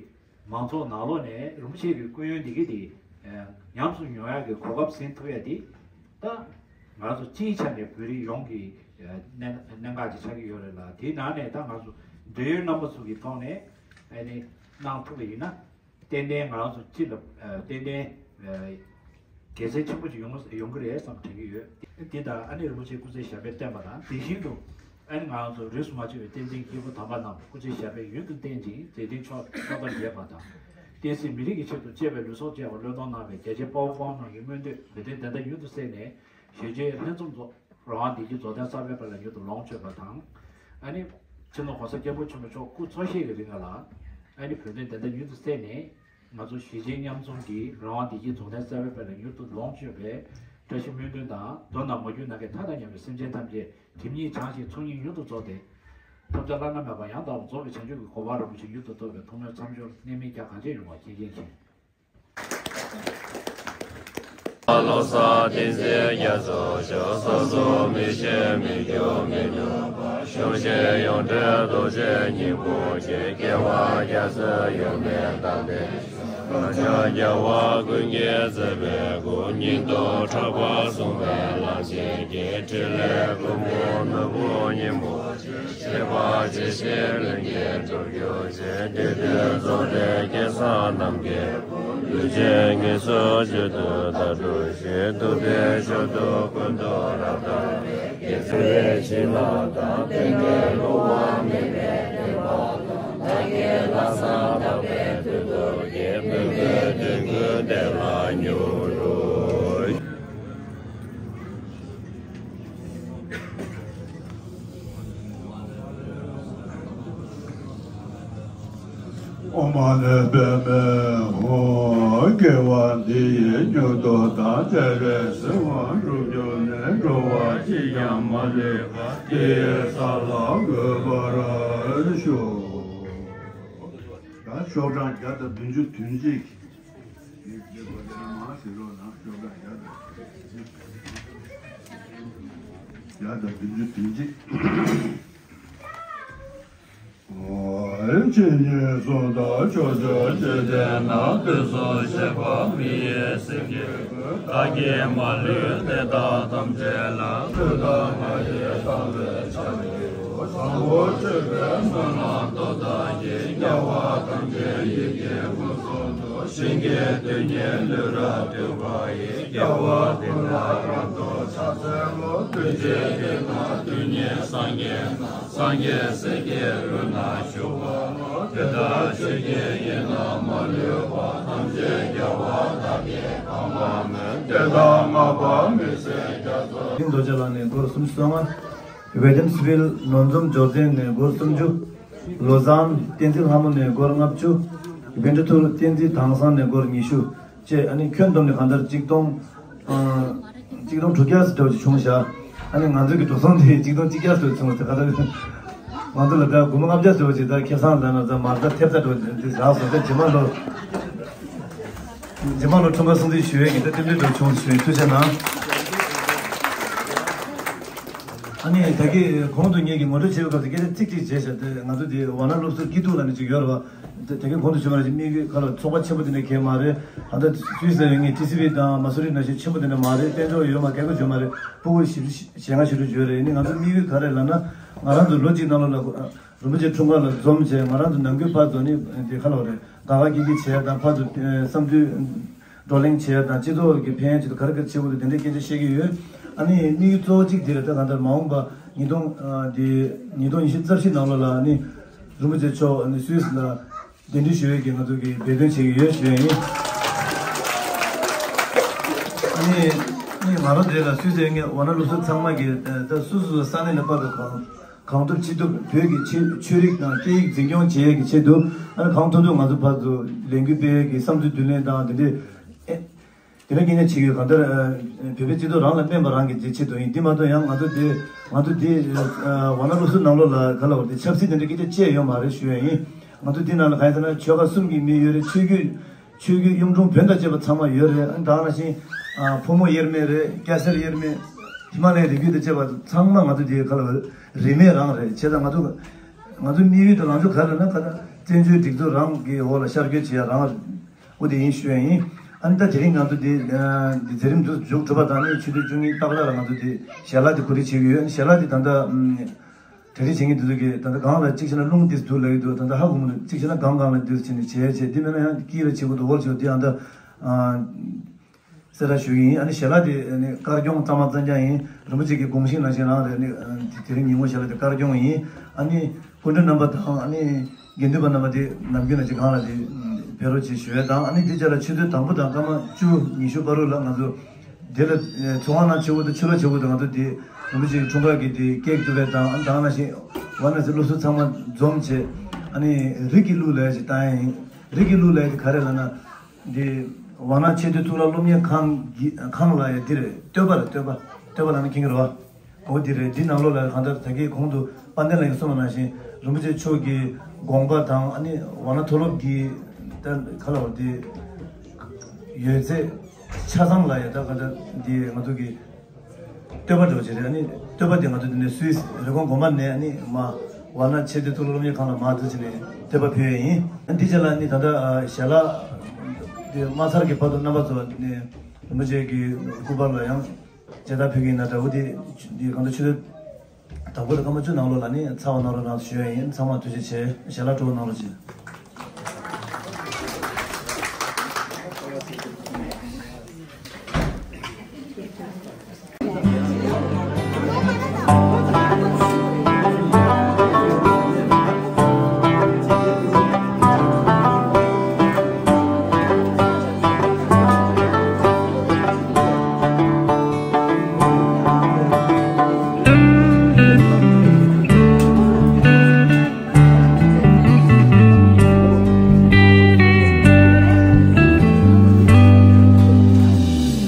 མང་ཚོགས་ནང་ལོགས་ནས་རིན་པོ་ཆེ་གི་སྐུ་ཡོན་འདི་གི་དེ་ཉམས་སུ་མྱོང་ཡག་གི་གོ་སྐབས་ཟིན་ཐུབ་ཡ་དེ། ད་ང་ཚོ་སྤྱིའི་ཆ་ནས་བོད་རིགས་ཡོངས་ཀྱི་གནད་གནད་འགག་ཅིག་ཆགས་ཀྱི་ཡོད་རེད་ལ། དེའི་ནང་ནས་ད་ང་ཚོ་འབྲེལ་ཡོད་རྣམ་པ་ཚོ་གི་ཐོག་ནས་ཨ་ནི་གནང་ཐུབ་པ་ཡིན་ན། ཏན་ཏན་ང་རང་ཚོ་སྤྱི་ལ་ཨ་ཏན་ཏན་ཨ་དགེ་མཚན་ཆེན་པོ་ཅིག་ཡོང་ཡོང་གི་རེད་བསམ་དྲན་གྱི་ཡོད། དེ་དང་ཨ་ནི་རིན་པོ་ཆེ་སྐུ་ཚེ་ཞབས་པད་བརྟན་པ་དང་། དེ་བཞིན་དུ་ཨ་ནི་ང་རང་ཚོ་རིས་སུ་མ་ཆད་པའི་བསྟན་འཛིན་སྐྱེས་བུ་དམ་པ་རྣམས་སྐུ་ཚེ་ཞབས་པད་ཡུན་དུ་བརྟན་ཅིང་མཛད་འཕྲིན་ཕྱོགས་ཕྱོགས་མཐར་རྒྱས་པ་དང་། བསྟན་སྲིད་མི་རིགས་ཀྱི་ཆེད་དུ་གཅེས་པའི་ལུས་སྲོག་བཅད་པར་བློས་གཏོང་གནང་བའི་རྒྱལ་གཅེས་དཔའ་བོ་དཔའ་མོ་རྣམས་ཀྱི་སྨོན་འདུན་མི་བདེན་བདེན་མཐའ་མྱུར་དུ་བསལ་ནས། གཞིས་བྱེས་ལྷན་འཛོམས་རྫོགས། རང་དབང་བདེ་སྐྱིད་རྫོགས་ལྡན་གསར་པའི་དཔལ་ལ་མྱུར་དུ་ལོངས་སྤྱོད་པ་དང་། ཨ་ནི་སྤྱི་ནོར་༸གོང་ས་༸སྐྱབས་མགོན་ཆེན་པོ་མཆོག་སྐུ་འཚོ་གཞེས་ཀྱི་རིང་ལ་ཨ་ནི་བོད་དོན་བདེན་མཐའ་མྱུར་དུ་གསལ་ནས། ང་ཚོ་གཞིས་བྱེས་མཉམ་འཛོམས་ཀྱིས་རང་དབང་བདེ་སྐྱིད་རྫོགས་ལྡན་གསར་པའི་དཔལ་ལ་མྱུར་དུ་ལོངས་སྤྱོད་པའི་བཀྲ་ཤིས་སྨོན་འདུན་དང་། མདོར་ན་མ་གྱུར་ནམ་མཁའི་མཐའ་དང་མཉམ་པའི་སེམས་ཅན་ཐམས་ཅད་སྒྲིབ་གཉིས་བྱང་ཞིང་ཚོགས་གཉིས་མྱུར་དུ་རྫོགས་ཏེ། ཐོབ་བྱ་བླ་ན་མེད་པ་ཡང་དག་པར་རྫོགས་པའི་བྱང་ཆུབ་ཀྱི་གོ་འཕང་རིན་པོ་ཆེ་མྱུར་དུ་ཐོབ་པའི་ཐུགས་སྨོན་མཚམས་སྦྱོར་གནད་སྨིན་རྒྱ་གང་ཆེ་ཡོང་བ་མཁྱེན་མཁྱེན་མཁྱེན། བློ་གསལ་བསྟན་འཛིན་རྒྱ་མཚོ་མཆོག །ས་འཛུགས་མི་ཤེས་མི་སྐྱོ་མི་ནུབ་པ། གཞུང་ཆེན་ཡོངས་གྲགས་རྡོ་རྗེ་སྙིང་པོ་ཆེ། སྐྱེ་བ་རྒྱ་མཚོའི་ཡུལ་མེད་མདངས་ལྡན་ཤོག །སྐྱབས་རྗེ་རྒྱལ་བ་ཀུན་གྱི་བརྩེ་བའི་སྐུ། སྙིང་སྟོབས་གྲགས་པ་གསུང་བའི་ལམ་ཞིག་གི། ཕྲིན་ལས་ཀུན་པོ་ནོར་བུ་སྙིང་པོ་ཆེ། ཤེས་པ་ཇི་བཞིན་ལྷུན་གྱིས་གྲུབ་གྱུར་ཅིག །དེ་དུས་རྫོགས་ལྡན་སྐལ་བཟང་རྣམས་ཀྱི་སྐུ། ལུས་ཅན་ངལ་གསོ་བྱེད་དུ་བདག་སྒྲུབ་ཤིག །ཐུབ་བསྟན་མཆོག་ཏུ་ཀུན་ཏུ་རབ་དར་བའི། དགེ་ཚུལ་བྱིན་རླབས་དང་བསྟན་པའི་བསླུ་བ་མེད་པའི་བསྟན་པ་དང་། བདག་གི་ལྷག་བསམ་དག་པའི་མཐུ་སྟོབས་ཀྱིས། བོད་ཀྱི་དོན་ཀུན་བདེ་ལ་མྱུར་འགྲུབ། ཨོཾ་མ་ཎི་པདྨེ་ཧཱུྃ། དགེ་བ་འདི་ཡིས་མྱུར་དུ་བདག་བདེ་བའི་གཟིགས་དབང་འགྲུབ་གྱུར་ནས། འགྲོ་བ་གཅིག་ཀྱང་མ་ལུས་པ། དེ་ཡི་ས་ལ་འགོད་པར་ཤོག །ད་ཤོག་གྲངས་བརྒྱ་དང་བདུན་ཅུ་དོན་གཅིག །བརྒྱ་དང་བདུན་ཅུ་དོན་གཅིག །ཇི་སྙེད་སུ་དག་ཕྱོགས་བཅུ་ཇི་སྟེ་ན། དུས་གསུམ་གཤེགས་པ་མི་ཡི་སེང་གེ་ཀུན། བདག་གིས་མ་ལུས་དེ་དག་ཐམས་ཅད་ལ། ཐུགས་དམ་ང་ཡིས་བསྐང་བའི་ཕྱག་འཚལ་ལོ། དང་པོར་མཆོད་པའི་སྨོན་ལམ་སྟོབས་དང་བཅས། རྒྱལ་བ་ཐམས་ཅད་ཡིད་ཀྱིས་མངོན་སུམ་དུ། ཞིང་གི་རྡུལ་སྙེད་ལུས་རབ་བཏུད་པ་ཡི། རྒྱལ་བ་ཀུན་ལ་རབ་ཏུ་ཕྱག་འཚལ་ལོ། ཐུགས་རྗེའི་གཏེར་ན་རྡུལ་སྙེད་སངས་རྒྱས་རྣམས། སངས་རྒྱས་སྲས་ཀྱི་དབུས་ན་བཞུགས་པ་ལ། དེ་ལྟར་ཆོས་ཀྱི་དབྱིངས་ལ་མ་ལུས་པ། ཐམས་ཅད་རྒྱལ་བ་དག་གི་གང་བ་མོས། དེ་དག་བསྔགས་པ་མི་ཟད་རྒྱ་མཚོ། རྡོ་རྗེ་ལགས་ནས་སྒོར་སུམ་ཅུ་སོ་ལྔ། ཝེ་ཏེམ་སི་ཝིལ་ནོར་འཛོམས་འབྱོར་ལྡན་ནས་སྒོར་སུམ་ཅུ། ལོ་ཙཱན་བསྟན་འཛིན་ལྷ་མོ་ནས་སྒོར་ལྔ་བཅུ། བཻ་ཌཱ་ཐུར་བསྟན་འཛིན་དྭངས་བཟང་ནས་སྒོར་ཉི་ཤུ། བཅས་ཨ་ནི་ཁྱོན་བསྡོམས་ནས་གང་ལྟར་གཅིག་སྟོང་། ཨ་གཅིག་སྟོང་དྲུག་བརྒྱ་ཙམ་འདྲ་བོ་ཅིག་བྱུང་བཞག །ཨ་ནི་ང་ཚོའི་གི་འགྲོ་སོང་དེ་གཅིག་སྟོང་གཅིག་བརྒྱ་ཙམ་བྱུང་ཟེར་ག་ད། ང་ཚོ་ལ་ད་སྒོར་མོ་ལྔ་བརྒྱ་ཙམ་ཅིག་ད་ཁེ་བཟང་ལ་ན་ད་མར་ད་ཐེབས་རྩ་འདྲ་བོ་འདི་བཞག་སོང་། ད་རྗེས་མ་ལོ། རྗེས་མ་ལོ་ཁྲོམ་ཁ་སྲུང་བརྩི་ཞུ་ཡས་ཀྱི་ད་རྟེན་འབྲེལ་འདྲ་བོ་བྱུང་ཞུ་ཡས། ཐུགས་རྗེ་གནང་། ཨ་ནི་ད་གིན་གོང་དུ་ངེད་ཀྱིས་ངོ་སྤྲོད་བྱེད་པའི་སྐབས་སུ་སྐད་ཆ་ཚིག་གཅིག་བརྗེད་བཞག་སྟེ། ང་ཚོ་འདི་ཝཱ་ཎ་སློབ་ཟུར་སྐྱིད་སྡུག་ལབ་ནས་ཅིག་ཡོད་རེད་བ། ད་གིན་གོང་དུ་ཞུས་པ་ནང་བཞིན་དམིགས་ཡུལ་ཁ་ལ་ཚོགས་པ་ཆེན་པོ་དེ་འདྲ་གང་ཡང་མ་རེད། ད་ལྟ་སུད་སི་ལ་ཡོད་མཁན་ཊི་སི་ཝི་དང་མ་སུ་རི་ནང་བཞིན་ཆེན་པོ་དེ་འདྲ་མ་རེད། དཔལ་འབྱོར་ཡོད་མ་རེད། སྐད་ཆ་ཡོད་མ་རེད། སྤུ་གུ་བཞི་བཅུ་ཞེ་ལྔ་ཞེ་དྲུག་ཡོད་རེད། ཡིན་ནའི་ང་ཚོ་དམིགས་ཡུལ་ག་རེ་ལབ་ན། ང་རང་ཚོ་ལོ་གཅིག་ནང་ལོགས་ལ་རིན་པོ་ཆེ་འཁྲུངས་སྐར་ལ་འཛོམས་བྱས། ང་རང་ཚོ་ནམ་རྒྱུན་ཕར་ཚུར་ནི་དེ་ཁ་ལོ་རེད། དགའ་དགའ་སྐྱིད་སྐྱིད་བྱས་དང་། ཕར་ཚུར་བསམ་ཚུལ་བགྲོ་གླེང་བྱས་དང་། སྤྱི་ཚོགས་ཀྱི་ཕན་ཡོན་ཆེད་དུ་ག་རེ་ག་རེ་བྱེད་དགོས་འདུག་དེ་འདྲའི་སྐད་ཆ་བཤད་ཀྱི་ཡོད། ཨ་ནི་དམིགས་ཡུལ་གཙོ་བོ་གཅིག་དེ་རེད། ད་གང་ལྟར་མ་འོངས་པ་ཉིས་སྟོང་ཨ་དེ་ཉིས་སྟོང་ཉི་ཤུ་རྩ་བཞི་ནང་ལོགས་ལ་ཨ་ནི་རིན་པོ་ཆེ་མཆོག་ཨ་ནི་སུད་སི་ལ་གདན་འདྲེན་ཞུ་ཡས་ཀྱི་ང་ཚོ་གི་འབད་བརྩོན་བྱེད་ཀྱི་ཡོད་ཞུ་ཡས་ཡིན། ཨ་ནི་ཨ་ནི་ང་རང་དེ་ལ་སུད་སི་ཡོད་མཁན་ཝཱ་ཎ་སློབ་ཟུར་ཚང་མ་གི་ད་སོ་སོ་ས་གནས་ལ་དཔག་པའི་གང་གང་ཐུབ་ཅི་ཐུབ་བོད་ཀྱི་ཆོས་ཆོས་རིག་དང་སྐད་ཡིག་འཛིན་སྐྱོང་བྱེད་ཡས་ཀྱི་ཆེད་དུ། ཨ་ནི་གང་ཐུབ་ཐུབ་ང་ཚོ་ཕར་ཚུར་ལས་འགུལ་སྤེལ་ཡས་ཀྱི་བསམ་ཚུལ་བསྡུ་ལེན་དང་དེ་འདྲས། ཨེ། དེ་འདྲ་སྐད་ཆ་བྱེད་ཀྱི་ཡོད། གང་ལྟར་ཨ་བོད་པའི་སྤྱི་ཚོགས་རང་ལ་སྨན་པ་རང་གི་ཆེད་དུ་ཡིན། དེ་མ་གཏོགས་ཡང་ང་ཚོ་དེ་ང་ཚོ་དེ་ཝཱ་ཎ་སློབ་ཟུར་ནང་ལོགས་ལ་ག་ལ་བར་དེ་ཆབ་སྲིད་དེ་འདྲ་སྐད་ཆ་བཤད་ཡོད་མ་རེད་ཞུ་ཡས་ཡིན། ང་ཚོ་དེ་ནང་ལ་གང་ཡིན་ཟེར་ན་ཆོལ་ཁ་གསུམ་གྱི་མི་ཡོད་རེད། ཆོས་བརྒྱུད་ཆོས་བརྒྱུད་གཡུང་དྲུང་བོན་དང་བཅས་པ་ཚང་མ་ཡོད་རེད། ཨ་ནི་ད་ག་ནང་བཞིན་ཨ་ཕོ་མོ་དབྱེར་མེད་རེད། སྐྱ་སེར་དབྱེར་མེད། ཧི་མ་ལ་ཡའི་རི་རྒྱུད་དང་བཅས་པ་ཚང་མ་ང་ཚོ་དེ་ག་ལ་རིས་མེད་རང་རེད། བྱས་ཙང་ང་ཚོ་ང་ཚོའི་དམིགས་ཡུལ་དང་ལངས་ཕྱོགས་ག་རེ་ལབ་ན། ག་ལ་བཙན་བྱོལ་སྒྲིག་འཛུགས་རང་གི་འོག་ལ་ཤར་བསྐྱོད་བྱེད་ཡ་རང་འོ་དེ་ཡིན་ཞུ་ཡ་ཡིན། ཨ་ནི་ད་དེ་རིང་ང་ཚོ་དེ་འདི་མཛད་རིམ་འདི་མཇུག་གྲུབ་པ་དང་ནི་ཆུ་ཚོད་བཅུ་གཉིས་ཏག་ཏག་ལ་ང་ཚོ་དེ་ཞལ་ལག་དེ་གོ་སྒྲིག་བྱེད་ཀྱི་ཡོད། ཞལ་ལག་དེ་ད་ལྟ་གྲ་སྒྲིག་བྱེད་མཁན་དེ་ཚོ་གིས་ད་ལྟ་སྒང་ལ་གཅིག་བྱས་ན་རླུང་འདི་འདུག་ལབ་ཀྱི་འདུག་ད་ལྟ་ཧ་གོ་མི་འདུག་གཅིག་བྱས་ན་སྒང་སྒང་ལ་འདུག་བྱས་ནས་བྱས་བྱས། འདི་མིན་ན་ཡང་དཀྱིལ་ལ་བྱེད་དགོས་འདུག་འོར་བྱེད་འདི་ཨ་ད་གསལ་བསྒྲགས་ཞུ་གི་ཡིན། ཨ་ནི་ཞལ་ལག་དེ་ཨ་ནི་དཀར་སྐྱོང་གཙང་མ་གཙང་རྐྱང་ཡིན། རིན་པོ་ཆེ་གི་དགོངས་གཞི་ནང་བཞིན་རང་རེད། ཨ་ནི་དེ་རིང་ཉིན་མོ་ཞལ་ལག་དེ་དཀར་སྐྱོང་ཡིན། ཨ་ནི་སྐུ་མགྲོན་རྣམ་པ་དང་ཨ་ནི་དགེ་འདུན་པ་རྣམ་པ་དེ་ནམ་རྒྱུན་ནང་བཞིན་སྒང་ལ་དེ་ཕེབས་རོགས་བྱེད་ཞུ་ཡ་དང་། ཨ་ནི་དེ་རྗེས་ལ་ཆུ་ཚོད་དང་པོ་དང་སྐར་མ་བཅུ་ཉི་ཤུ་བར་དུ་ལ་ང་ཚོ་དེ་ལ་ཚོང་ཁང་ནང་བྱེད་དགོས་འདུག་ཕྱི་ལོགས་བྱེད་དགོས་འདུག་ང་ཚོ་དེ་རིན་པོ་ཆེ་གི་འཁྲུངས་སྐར་གྱི་དེ་ཀེག་བཏུ་བའི་དང་། ཨ་ནི་ད་ག་ནང་བཞིན་ཝཱ་ཎ་སི་སློབ་ཟུར་ཚང་མ་འཛོམས་བྱས། ཨ་ནི་རིགས་ཀྱི་གླུ་ལབ་ཡ་ཅིག་བཏང་ཡ་ཡིན། རིགས་ཀྱི་གླུ་ལབ་ཡ་དེ་ག་རེ་ལབ་ན། འདི་ཝཱ་ཎ་ཆེ་བསྟོད་གཙུག་ལག་སློབ་གཉེར་ཁང་གི་ཁང་ལ་ཡ་འདི་རེད། བསྟོད་པ་རེད། བསྟོད་པ། བསྟོད་པ་ལབ་ན་མཁྱེན་གྱི་རེད་བ། འོ་འདི་རེད། འདི་ནང་ལོགས་ལ་གང་ལྟར་ད་གིན་གོང་དུ་དཔལ་ལྡན་ལགས་ཀྱིས་གསུངས་པ་ནང་བཞིན་རིན་པོ་ཆེ་མཆོག་གི་དགོངས་པ་དང་། ཨ་ནི་ཝཱ་ཎ་མཐོ་སློབ་ཀྱི་ད་ག་ལ་བ་འདི་ཡོད་ཚད་ཆ་ཚང་ལ་ཡ་ད་ག་ད་འདི་ང་ཚོ་གི་བསྟོད་པ་འདྲ་བོ་ཅིག་རེད། ཨ་ནི་བསྟོད་པ་དེ་ང་ཚོ་འདི་ནས་སུད་སི་རི་ཀོན་དགོན་པ་ནས་ཨ་ནི་མ་ཝཱ་ཎ་ཆེ་བསྟོད་གཙུག་ལག་སློབ་གཉེར་ཁང་ལ་མར་འདུག་བྱས་ནས་བསྟོད་པ་ཕུལ་ཡས་ཡིན། ཨ་འདི་རྗེས་ལ་ཨ་ནི་ད་ལྟ་ཨ་ཞལ་ལག་དེ་མ་ཚར་གྱི་བར་དུ་རྣམ་པ་ཚོ་ནས་རིན་པོ་ཆེ་གི་སྐུ་པར་ལ་ཡང་མཇལ་དར་ཕུལ་གྱི་ཡིན། ན་འདྲ་བོ་དེ་འདི་གང་ལྟར་ཆུ་ཚོད་དང་པོ་དང་སྐར་མ་བཅུ་ནང་ལོགས་ལ་ནི་ཚར་བ་གནང་རོགས་གནང་ཞུ་ཡས་ཡིན། ཚང་མ་ཐུགས་རྗེ་ཆེ། ཞལ་ལག་སྤྲོ་བོ་གནང་རོགས་གྱིས།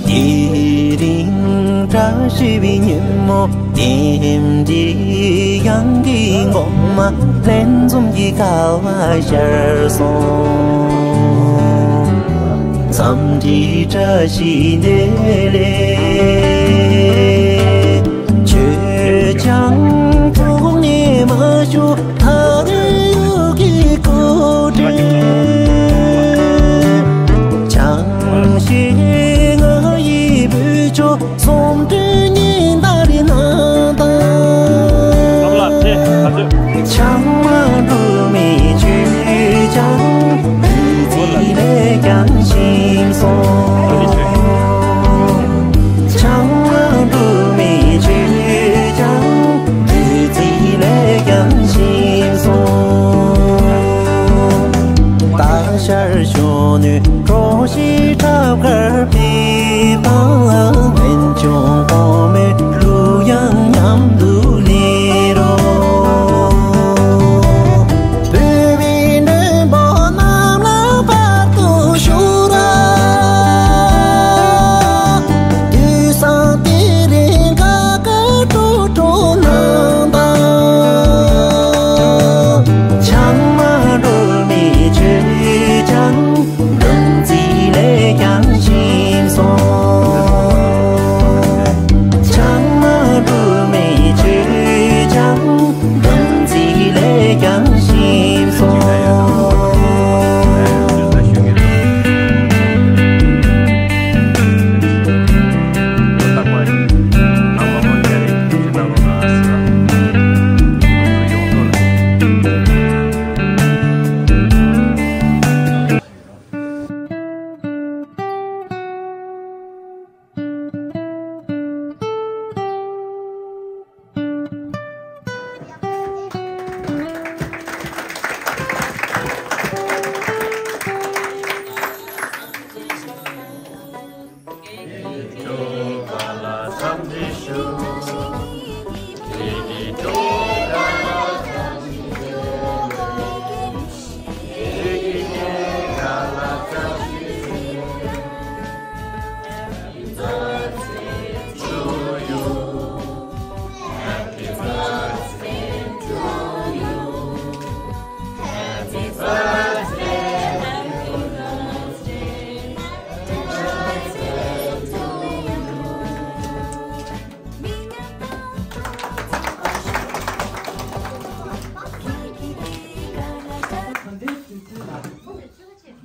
དེ་རིང་བཀྲ་ཤིས་པའི་ཉིན་མོ། རྟེན་འབྲེལ་དབྱངས་ཀྱི་སྒོ་མ་ལྷན་འཛོམས་ཀྱི་སྐལ་བ་ཤར་སོང་། འཚམས་འདྲིའི་བཀྲ་ཤིས་བདེ་ལེགས། ཁྱོད་ཀྱང་ཐུགས་ནས་མ་བཞུགས། ཐག་རིང་ཡུལ་གྱི་སྐུ་དྲིན། ཆང་ཞིག་ང་ཡི་བུ་ཆོ་སོམ་དྲི་ཉིན་ལྟར་ནང་དང་། ཆང་མ་འདུག་མི་ཆོས་ཀྱང་བདུད་རྩི་ལས་ཀྱང་ཞིམ་སོང་། ཆང་མ་འདུག་མི་ཆོས་ཀྱང་བདུད་རྩི་ལས་ཀྱང་ཞིམ་སོང་། སྟག་ཤར་གཞོན་ནུའི་གྲོ་ཞིག་ཁྲབ་དཀར་པའི་པང་ལ་མན་ཆུང་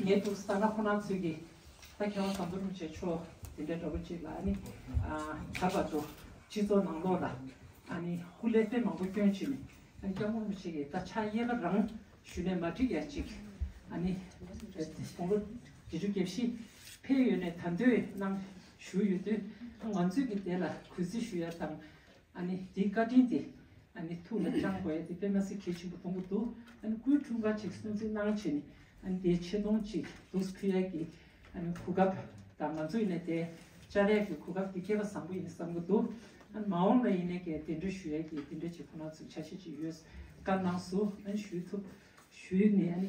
ངའི་ཐུགས་ས་ན་ཁོ་ན་ཚོས་ཀྱི། ད་མཁས་དབང་ཟམ་གདོང་རིན་པོ་ཆེ་མཆོག་དེ་འདྲའི་འདྲ་པོ་ཅིག་ལ་ཨ་ནི་ད་བར་དུ་སྤྱི་ཚོགས་ནང་ལོགས་ལ་ཨ་ནི་སྐུ་ལས་དཔེ་མང་པོ་བསྐྱོན་བྱས་ནས། ཨ་ནི་སྐྱབས་མགོན་རིན་པོ་ཆེ་གིས་ད་ཕྱག་གཡས་ཁ་རང་ཞུས་ནས་མ་འགྲིག་ཡ་ཅིག་ཨ་ནི་དགུང་ལོ་བརྒྱད་ཅུ་གྱ་བཞི་ཕེབས་ཡོད་ནས་ད་འདོད་གནང་ཞུས་ཡོད་དུས། ང་ཚོས་ཀྱི་དེ་ལ་གུས་བརྩི་ཞུ་ཡ་དང་། ཨ་ནི་དེའི་བཀའ་དྲིན་དེ་ཨ་ནི་ཐུགས་ལ་བཅངས་དགོས་ཡ་དེ་དཔེ་མ་སྲིད་གལ་ཆེན་པོ་མཐོང་གི་འདུག་ཨ་ནི་སྐུའི་འཁྲུངས་སྐར་ཅིག་སྲུང་བརྩི་གནང་བྱས་ནས། ཨ་ནི་དེའི་ཆེ་མཐོང་ཅིག་འདུག་ཕུལ་ཡ་གི་ཨ་ནི་གོ་སྐབས་དང་། ང་ཚོ་ཡིན་ནའི་དེ་བཅར་ཡ་གི་གོ་སྐབས་དེ་སྐལ་བ་བཟང་པོ་ཡིན་བསམ་གི་འདུག་ཨ་ནི་མ་འོངས་ལ་ཡིན་ནའི་གི་གདན་འདྲེན་ཞུ་ཡ་གི་དེ་འདྲ་ཅིག་ཁོ་ན་ཚོས་འཆར་གཞི་ཅིག་ཡོད་བཀའ་གནང་སོང་། ཨ་ནི་ཞུ་ཐུབ། ཞུས་ནས་ཨ་ནི་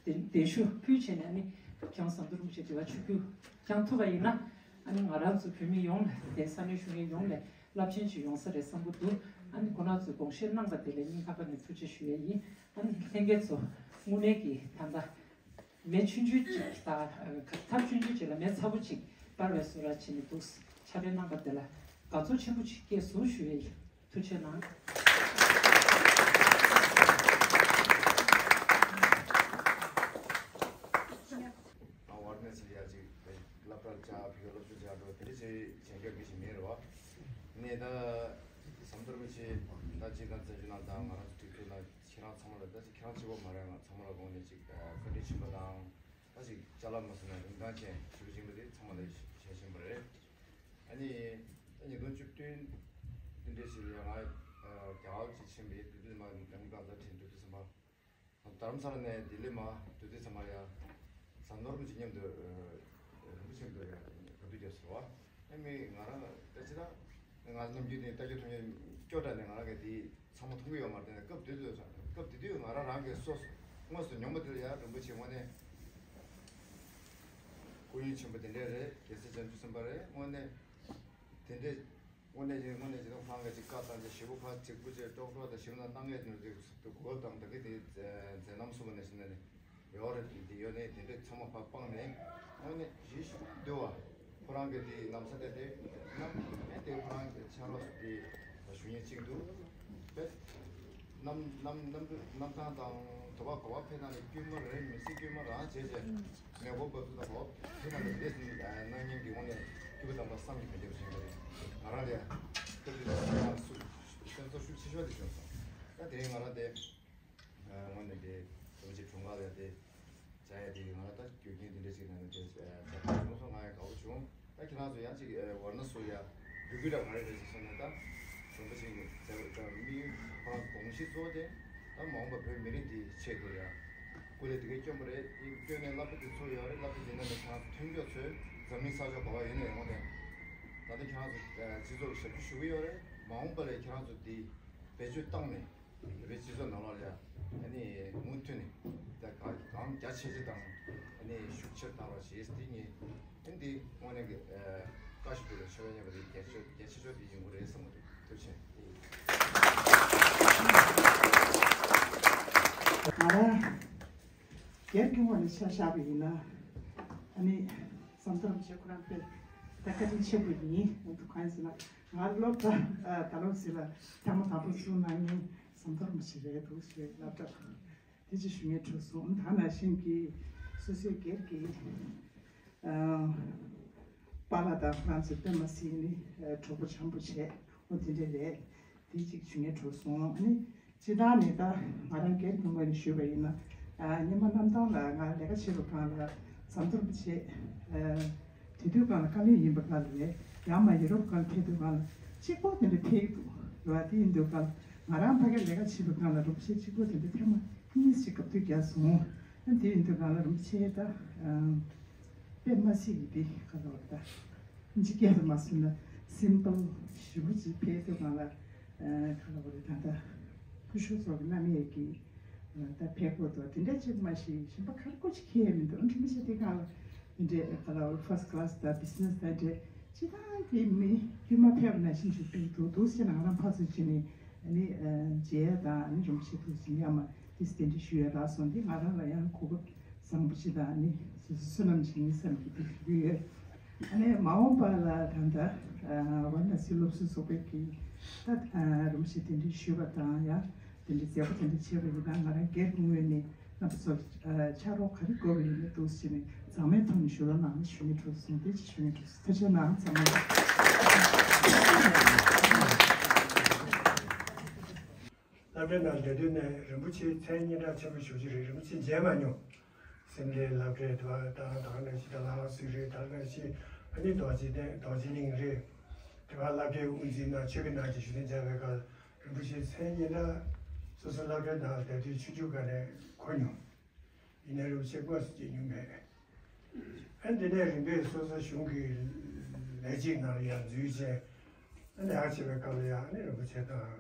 གདན་གདན་ཞུ་ཕུལ་བྱས་ནས། ཨ་ནི་མཁས་དབང་ཟམ་གདོང་རིན་པོ་ཆེ་འབྲེལ་བ་ཆོས་བརྒྱུད་བསྐྱངས་ཐུབ་པ་ཡིན་ན། ཨ་ནི་ང་རང་ཚོ་བོད་མི་ཡོངས་ལ། དེ་ས་གནས་བཞུགས་མཁན་ཡོངས་ལ་རླབས་ཆེན་ཅིག་ཡོང་ས་རེད་བསམ་གྱི་འདུག་ཨ་ནི་ཁོ་ན་ཚོས་དགོངས་བཞེས་གནང་པ་དེ་ལ་སྙིང་ཐག་པ་ནས་ཐུགས་རྗེ་ཞུ་ཡ་ཡིན། ཨ་ནི་ལྷན་རྒྱས་ཚོ་དངོས་གནས་ཀྱི་ད་ལྟ་མེ་ཆུང་ཆུང་ཅིག་དང་ཐབ་ཆུང་ཆུང་ཅིག་ལ་མེ་ཚ་པོ་ཅིག་སྤར་བའི་བཟོ་འདྲ་བྱས་ནས་འདུག་ཕྱག་ལས་གནང་པ་དེ་ལ་དགའ་ཚོར་ཆེན་པོ་ཅིག་སྐྱེས་སོང་ཞུ་ཡ་ཡིན། ཐུགས་རྗེ་གནང་། ཨ་ཝར་ནེ་སི་ལ་ཡ་ཅིག་སློབ་གྲྭར་བཅར། ཕ་གིར་སློབ་སྦྱོང་བྱ་འགྲོ། དེ་འདྲ་བྱེད་བྱེད་མཁན་མི་ཞིག་མེད་རེད་བ། ནས་ད་ཟམ་གདོང་རིན་པོ་ཆེ་ད་ཅིག་ད་བཙན་བྱོལ་ནང་དང་ང་རང་ཚོ་སྒྲིག་འཛུགས་ནང་ཁྱེད་རང་ཚང་མ་ལ། ད་ཅིག་ཁྱེད་རང་གཅིག་པོ་མ་རེད། ང་ཚང་མ་ལ་དགོངས་ནས་ཅིག་བཀའ་དྲིན་ཆེན་པོ་དང་། ད་ཅིག་ཅ་ལག་མ་སོང་ན་རིན་ཐང་ཅན་ཞེ་པོ་ཅིག་ཡིན་པ་དེ་ཚང་མ་ལ་ཞེ་ཞེ་ཞིམ་པ་རེད། ཨ་ནི་ད་ཉིས་སྟོང་བཅུ་བདུན་དེ་འདྲའི་ཞིག་ལ་ཡང་ང་རྒྱ་གར་ཅིག་ཕྱིན་པའི་དུས་དུས་མ་ལམ་གང་ཚ་དྲན་དུས་དུས་ཙམ་པ། རྡ་རམ་ས་ལ་ནས་ལྡི་ལི་མ་དུས་དུས་ཙམ་པ་ཡ། ཟམ་གདོང་རིན་པོ་ཆེ་མཉམ་དུ་རིན་པོ་ཆེ་མཉམ་དུ་ཡ་ག་དུས་རྒྱབ་ཟེར་བ། ཨ་ནི་ང་རང་ད་ཅི་ད་ང་ནམ་རྒྱུན་ནས་ལྟ་རྒྱུ་མཐོང་རྒྱུ་སྐྱོ་དྲགས་ནས། ང་རང་གི་དེ་ཚང་མ་མཐོང་གི་ཡོད་མ་རེད། དེ་ནས་སྐབས་དེ་དུས་སྐབས་དེ་དུས་ང་རང་རང་གི་སོ་སོ་དངོས་སུ་མྱོང་པ་དེ་ལ་ཡ་རིན་པོ་ཆེ་དངོས་གནས་སྐུ་ཡོན་ཆེན་པོ་དེ་འདྲས་རེད། རྒྱལ་སྲས་བྱང་ཆུབ་སེམས་དཔའ་རེད། དངོས་གནས་དེ་འདྲས་དངོས་གནས་ཀྱི་དངོས་གནས་ཀྱི་དང་ཕང་ག་ཅིག་བཀའ་བཏང་ཅིག་ཞེ་པོ་ཕར་གཅིག་པུ་ཅིག་ཀྲོག་ཀྲོག་དང་ཞིབ་ན་གནང་ཡས་ནོར་ཅིག་གོ་སྐབས་དང་ད་གི་དེ་མཛད་རྣམ་གསུངས་པ་ནས་ཞིབ་ན་ནི་ཡོད་རེད། དེ་ཡོད་ནས་དེ་འདྲས་ཚང་མ་ཕར་སྤངས་ནས་དངོས་གནས་ཞེ་ཞིབ་འདུལ་བ། ཁོ་རང་གི་དེ་ལམ་སང་དེ་དེ་ནམ་ཨེ་དེ་ཁོ་རང་གི་ཕྱག་རོགས་སུ་དེ་ཞུ་ཉེན་གཅིག་འདུག་པས། གནམ་གནམ་གནམ་གྲུ་གནམ་ཐང་དང་དོ་བ་གོ་བ་ཕེབས་ན་ནི་དཀྱུས་མ་རེད། མི་སྲིད་དཀྱུས་མ་རང་བྱས་བྱས་མེ་འཁོར་འབབ་ཚུགས་དང་གོ་བ་ཕེབས་ན་ནི་རེད་ཟིན་གནང་ཉེན་གྱི་དབང་ནས་སྐྱིད་པོ་དམ་པ་བསམ་གྱིས་མི་ཁྱབ་ཞིག་རེད། ང་རང་ལ་སྐབས་དེ་དུས་སེམས་ཚོར་ཤུགས་ཆེ་ཤོས་དེ་བྱུང་སོང་། ད་དེ་རིང་ང་རང་དེ། དངོས་གནས་དེ་རིན་པོ་ཆེ་དྲུང་ཁག་ལ་དེ་བྱ་ཡ་དེ་ང་ལ་ད་རྒྱུ་རྐྱེན་དེ་འདྲ་ཞིག་ནང་ནས་དེ་བྱ་ཐུབ་སོང་། ང་ཡང་དགའ་པོ་བྱུང་། ད་ཁྱེད་རང་ཚོ་ཡང་ཅིག་ཝར་ན་སོ་ཡ་འབུལ་རྒྱུ་འདྲ་ག་རེ་རེད་ཟེར་སོང་ན། ད་རིན་པོ་ཆེ་གི་དམིགས་ཡུལ་ཁོ་རང་དགོངས་གཞི་གཙོ་བོ་དེ་ད་མ་འོངས་པ་བོད་མི་རིགས་འདིའི་ཆེད་དུ་ཡ་སྐུ་ལས་དེ་གའི་བསྐྱོན་པ་རེད། དེ་བསྐྱོན་ནས་བསླབ་པ་དེ་ཚུར་ཡོད་རེད། བསླབ་པ་དེ་ནང་ནས་ཁྱེད་རང་ཚོ་མཐུན་ཕྱོགས་ཚོས་འཛམ་གླིང་ས་ཕྱོགས་ག་པར་ཡོད་ན་ཡོང་བ་དེ་ད་ལྟ་ཁྱེད་རང་ཚོ་སྤྱི་ཚོགས་ཀྱི་ཞབས་ཞུ་ཞུ་གི་ཡོད་རེད། མ་འོངས་པ་ལ་ཁྱེད་རང་ཚོ་དེ་བེད་སྤྱོད་བཏང་ནས། བོད་པའི་སྤྱི་ཚོགས་ནང་ལོགས་ལ་ཡ་ཨ་ནི་མུ་མཐུད་ནས་ད་གང་གང་རྒྱ་ཆེ་ཆེ་དང་ཨ་ནི་ཤུགས་ཆེར་བཏང་རོགས་ཞེས་དེ་ཉིད་ཨ་ནི་དངོས་གནས་ཀྱི་བཀའ་ཞིག་དགོས་ལ་ཆོས་པ་ཉན་པ་དེ་རྒྱ་ཆེ་རྒྱ་ཆེ་ཤོས་དེ་ཡིན་དགོས་རེད་བསམ་གྱི་འདུག་ཐུགས་རྗེ་ཆེ། ང་རང་སྒེར་གྱི་ངོས་ནས་ཆ་བཞག་པ་ཡིན་ན། ཨ་ནི་ཟམ་གདོང་རིན་པོ་ཆེ་ཁོ་རང་དཔེ་ད་བཀའ་དྲིན་ཆེན་པོ་ཡིན། ང་ཚོ་གང་ཡིན་ཟེར་ན། ང་སློབ་གྲྭ་ད་ལོ་ཟེར་ལ་ཐེངས་མ་དང་པོ་བཙུགས་གནང་མཁན་ཟམ་གདོང་རིན་པོ་ཆེ་རེད་འདུག་ཞེས་སློབ་གྲྭ་དེ་ཅིག་ཞུ་ངེས་གྲུབ་སོང་། ད་ནང་བཞིན་གྱི་སོ་སོའི་སྒེར་གྱི་པཱ་ལགས་དང་ཁོ་རང་ཚོ་དཔེ་མ་སྲིད་ནི་གྲོགས་པོ་འཆམ་པོ་བྱས། འོ་དེ་འདྲ་རེད། དེ་གཅིག་ཞུ་ངེས་གྲུབ་སོང་། ཨ་ནི་སྤྱིར་བཏང་ནས་ད་ང་རང་སྒེར་གྱི་ངོས་ནས་ཞུས་པ་ཡིན་ན། ཨ་སྔོན་མ་གནམ་ཐང་ལ་ང་ལས་ཀ་བྱེད་པའི་སྒང་ལ་ཟམ་གདོང་རིན་པོ་ཆེ་ཨ་དེ་དུས་སྒང་ལ་བཀའ་བློན་ཡིན་པའི་སྒང་ལ་རེད། ཡང་མ་ཡུ་རོབ་སྒང་ལ་ཕེབས་དུས་སྒང་ལ་གཅིག་པོ་དེ་འདྲ་ཕེབས་ཀྱི་འདུག་རེད་བ། དེ་ཡིན་དུས་སྒང་ལ་ང་རང་ཕ་གིར་ལས་ཀ་བྱེད་པའི་སྒང་ལ་རིན་པོ་ཆེ་གཅིག་པོ་དེ་འདྲ་ཐེངས་མ་གཉིས་ཤིག་སྐབས་དུས་བརྒྱབ་སོང་། ཨ་དེ་ཡིན་དུས་སྒང་ལ་རིན་པོ་ཆེ་ད་ཨ་དཔེ་མ་སྲིད་ཀྱི་དེ་ག་ལ་བ་ད། ཕྱི་རྒྱལ་དུ་མ་སོང་ན་སིམ་པལ་ཞེ་པོ་ཅིག་ཕེབས་དུས་སྒང་ལ་ཨ་ག་ལ་བ་རེད། ད་ལྟ་སྐུ་ཞབས་ཚོ་གི་རྣམ་གཡས་ཀྱི་ད་ཕེབས་སྐོར་དུ་དེ་འདྲ་ཅིག་མ་ཞིག་གཞན་པ་ག་རེ་སྐུ་ཅིག་ཁྱེར་ཡས་མི་འདུག་ཨ་འདྲ་མི་ཤེས། དེ་སྒང་ལ་དེ་འདྲའི་ག་ལ་བ་ཕར་སི་ཀ་ལ་སི་དང་བི་ཛི་ནེ་སི་དང་འདྲ་ སྤྱིར་བཏང་གི་མི་དཀྱུས་མ་ཕེབས་པ་ནང་བཞིན་ཞིག་ཕེབས་འདུག་འདུག་ཟེར་ནང་རང་ཕར་ཚུར་བྱས་ནས་ཨ་ནི་མཇལ་ཡ་དང་ཨ་ནི་རིན་པོ་ཆེ་ཐུགས་ཟིན་ཡ་མ་ཏིས་གདན་འདྲེན་ཞུ་ཡ་རག་སོང་དེ་ང་རང་ལ་ཡང་གོ་སྐབས་བཟང་པོ་ཞིག་དང་ཨ་ནི་སོ་སོ་བསོད་ནམས་ཞིག་ཡིན་བསམ་གྱི་དེ་ཞུ་གི་ཡོད། ཨ་ནི་མ་འོངས་པ་ལ་ད་ལྟ་ཝཱ་ར་ཎ་སི་སློབ་གསོའི་ཚོགས་པའི་གི་ད་རིན་པོ་ཆེ་གདན་འདྲེན་ཞུས་པ་དང་ཡང་གདན་འདྲེན་མཛད་སྒོ་དེ་འདྲ་བྱས་པ་ཡིན་ན་ང་རང་སྒེར་གྱི་ངོས་ནས། རྣམ་པ་ཚོ་ཕྱག་རོགས་ག་རེ་དགོས་པ་ཡིན་ན་འདུག་ཟེར་ནས་མཛངས་མའི་ཐོག་ནས་ཞུ་རོགས་གནང་ཞུ་ངེས་འགྲོ་སོང་དེ་ཅི་ཞུ་ངེས་འགྲོ་སོང་ཐུགས་རྗེ་གནང་། མཛངས་མ། སློབ་གྲྭའི་ནང་སྡོད་དུས་ནས་རིན་པོ་ཆེའི་མཚན་སྙན་གྲགས་ཆེན་པོ་ཞེ་པོ་ཅིག་རེད། རིན་པོ་ཆེ་མཇལ་མ་མྱོང་། སེམས་ལྡན་སློབ་གྲྭའི་དུ་བ་དང་དེ་ག་ནང་བཞིན་ད་ལྷ་དབང་ཚུལ་རེད། དེ་ག་ནང་བཞིན་ཨ་ནི་རྡོ་རྗེ་གདན་རྡོ་རྗེ་གླིང་རེད། དེ་ག་སློབ་གྲྭའི་དབུ་འཛིན་ནང་ཆོས་ཀྱི་ནང་གི་བཞུགས་གདན་མཇལ་བའི་སྐབས། རིན་པོ་ཆེའི་མཚན་སྙན་གྲགས་སོ་སོ་སློབ་གྲྭའི་ནང་ལ་བསྡད་དུས་ཆུང་ཆུང་སྒང་ནས་གོ་མྱོང་། ཡིན་ནའི་རིན་པོ་ཆེ་དངོས་སུ་མཇལ་མྱོང་མེད། ཨ་འདི་ནས་རིམ་པས་སོ་སོ་གཞུང་གི་ལས་བྱེད་ནང་ལ་ཡང་འཛུལ་བྱས། ཨ་ལས་ཀ་བྱེད་པའི་སྐབས་ལ་ཡང་ཨ་ནི་རིན་པོ་ཆེ་དང་།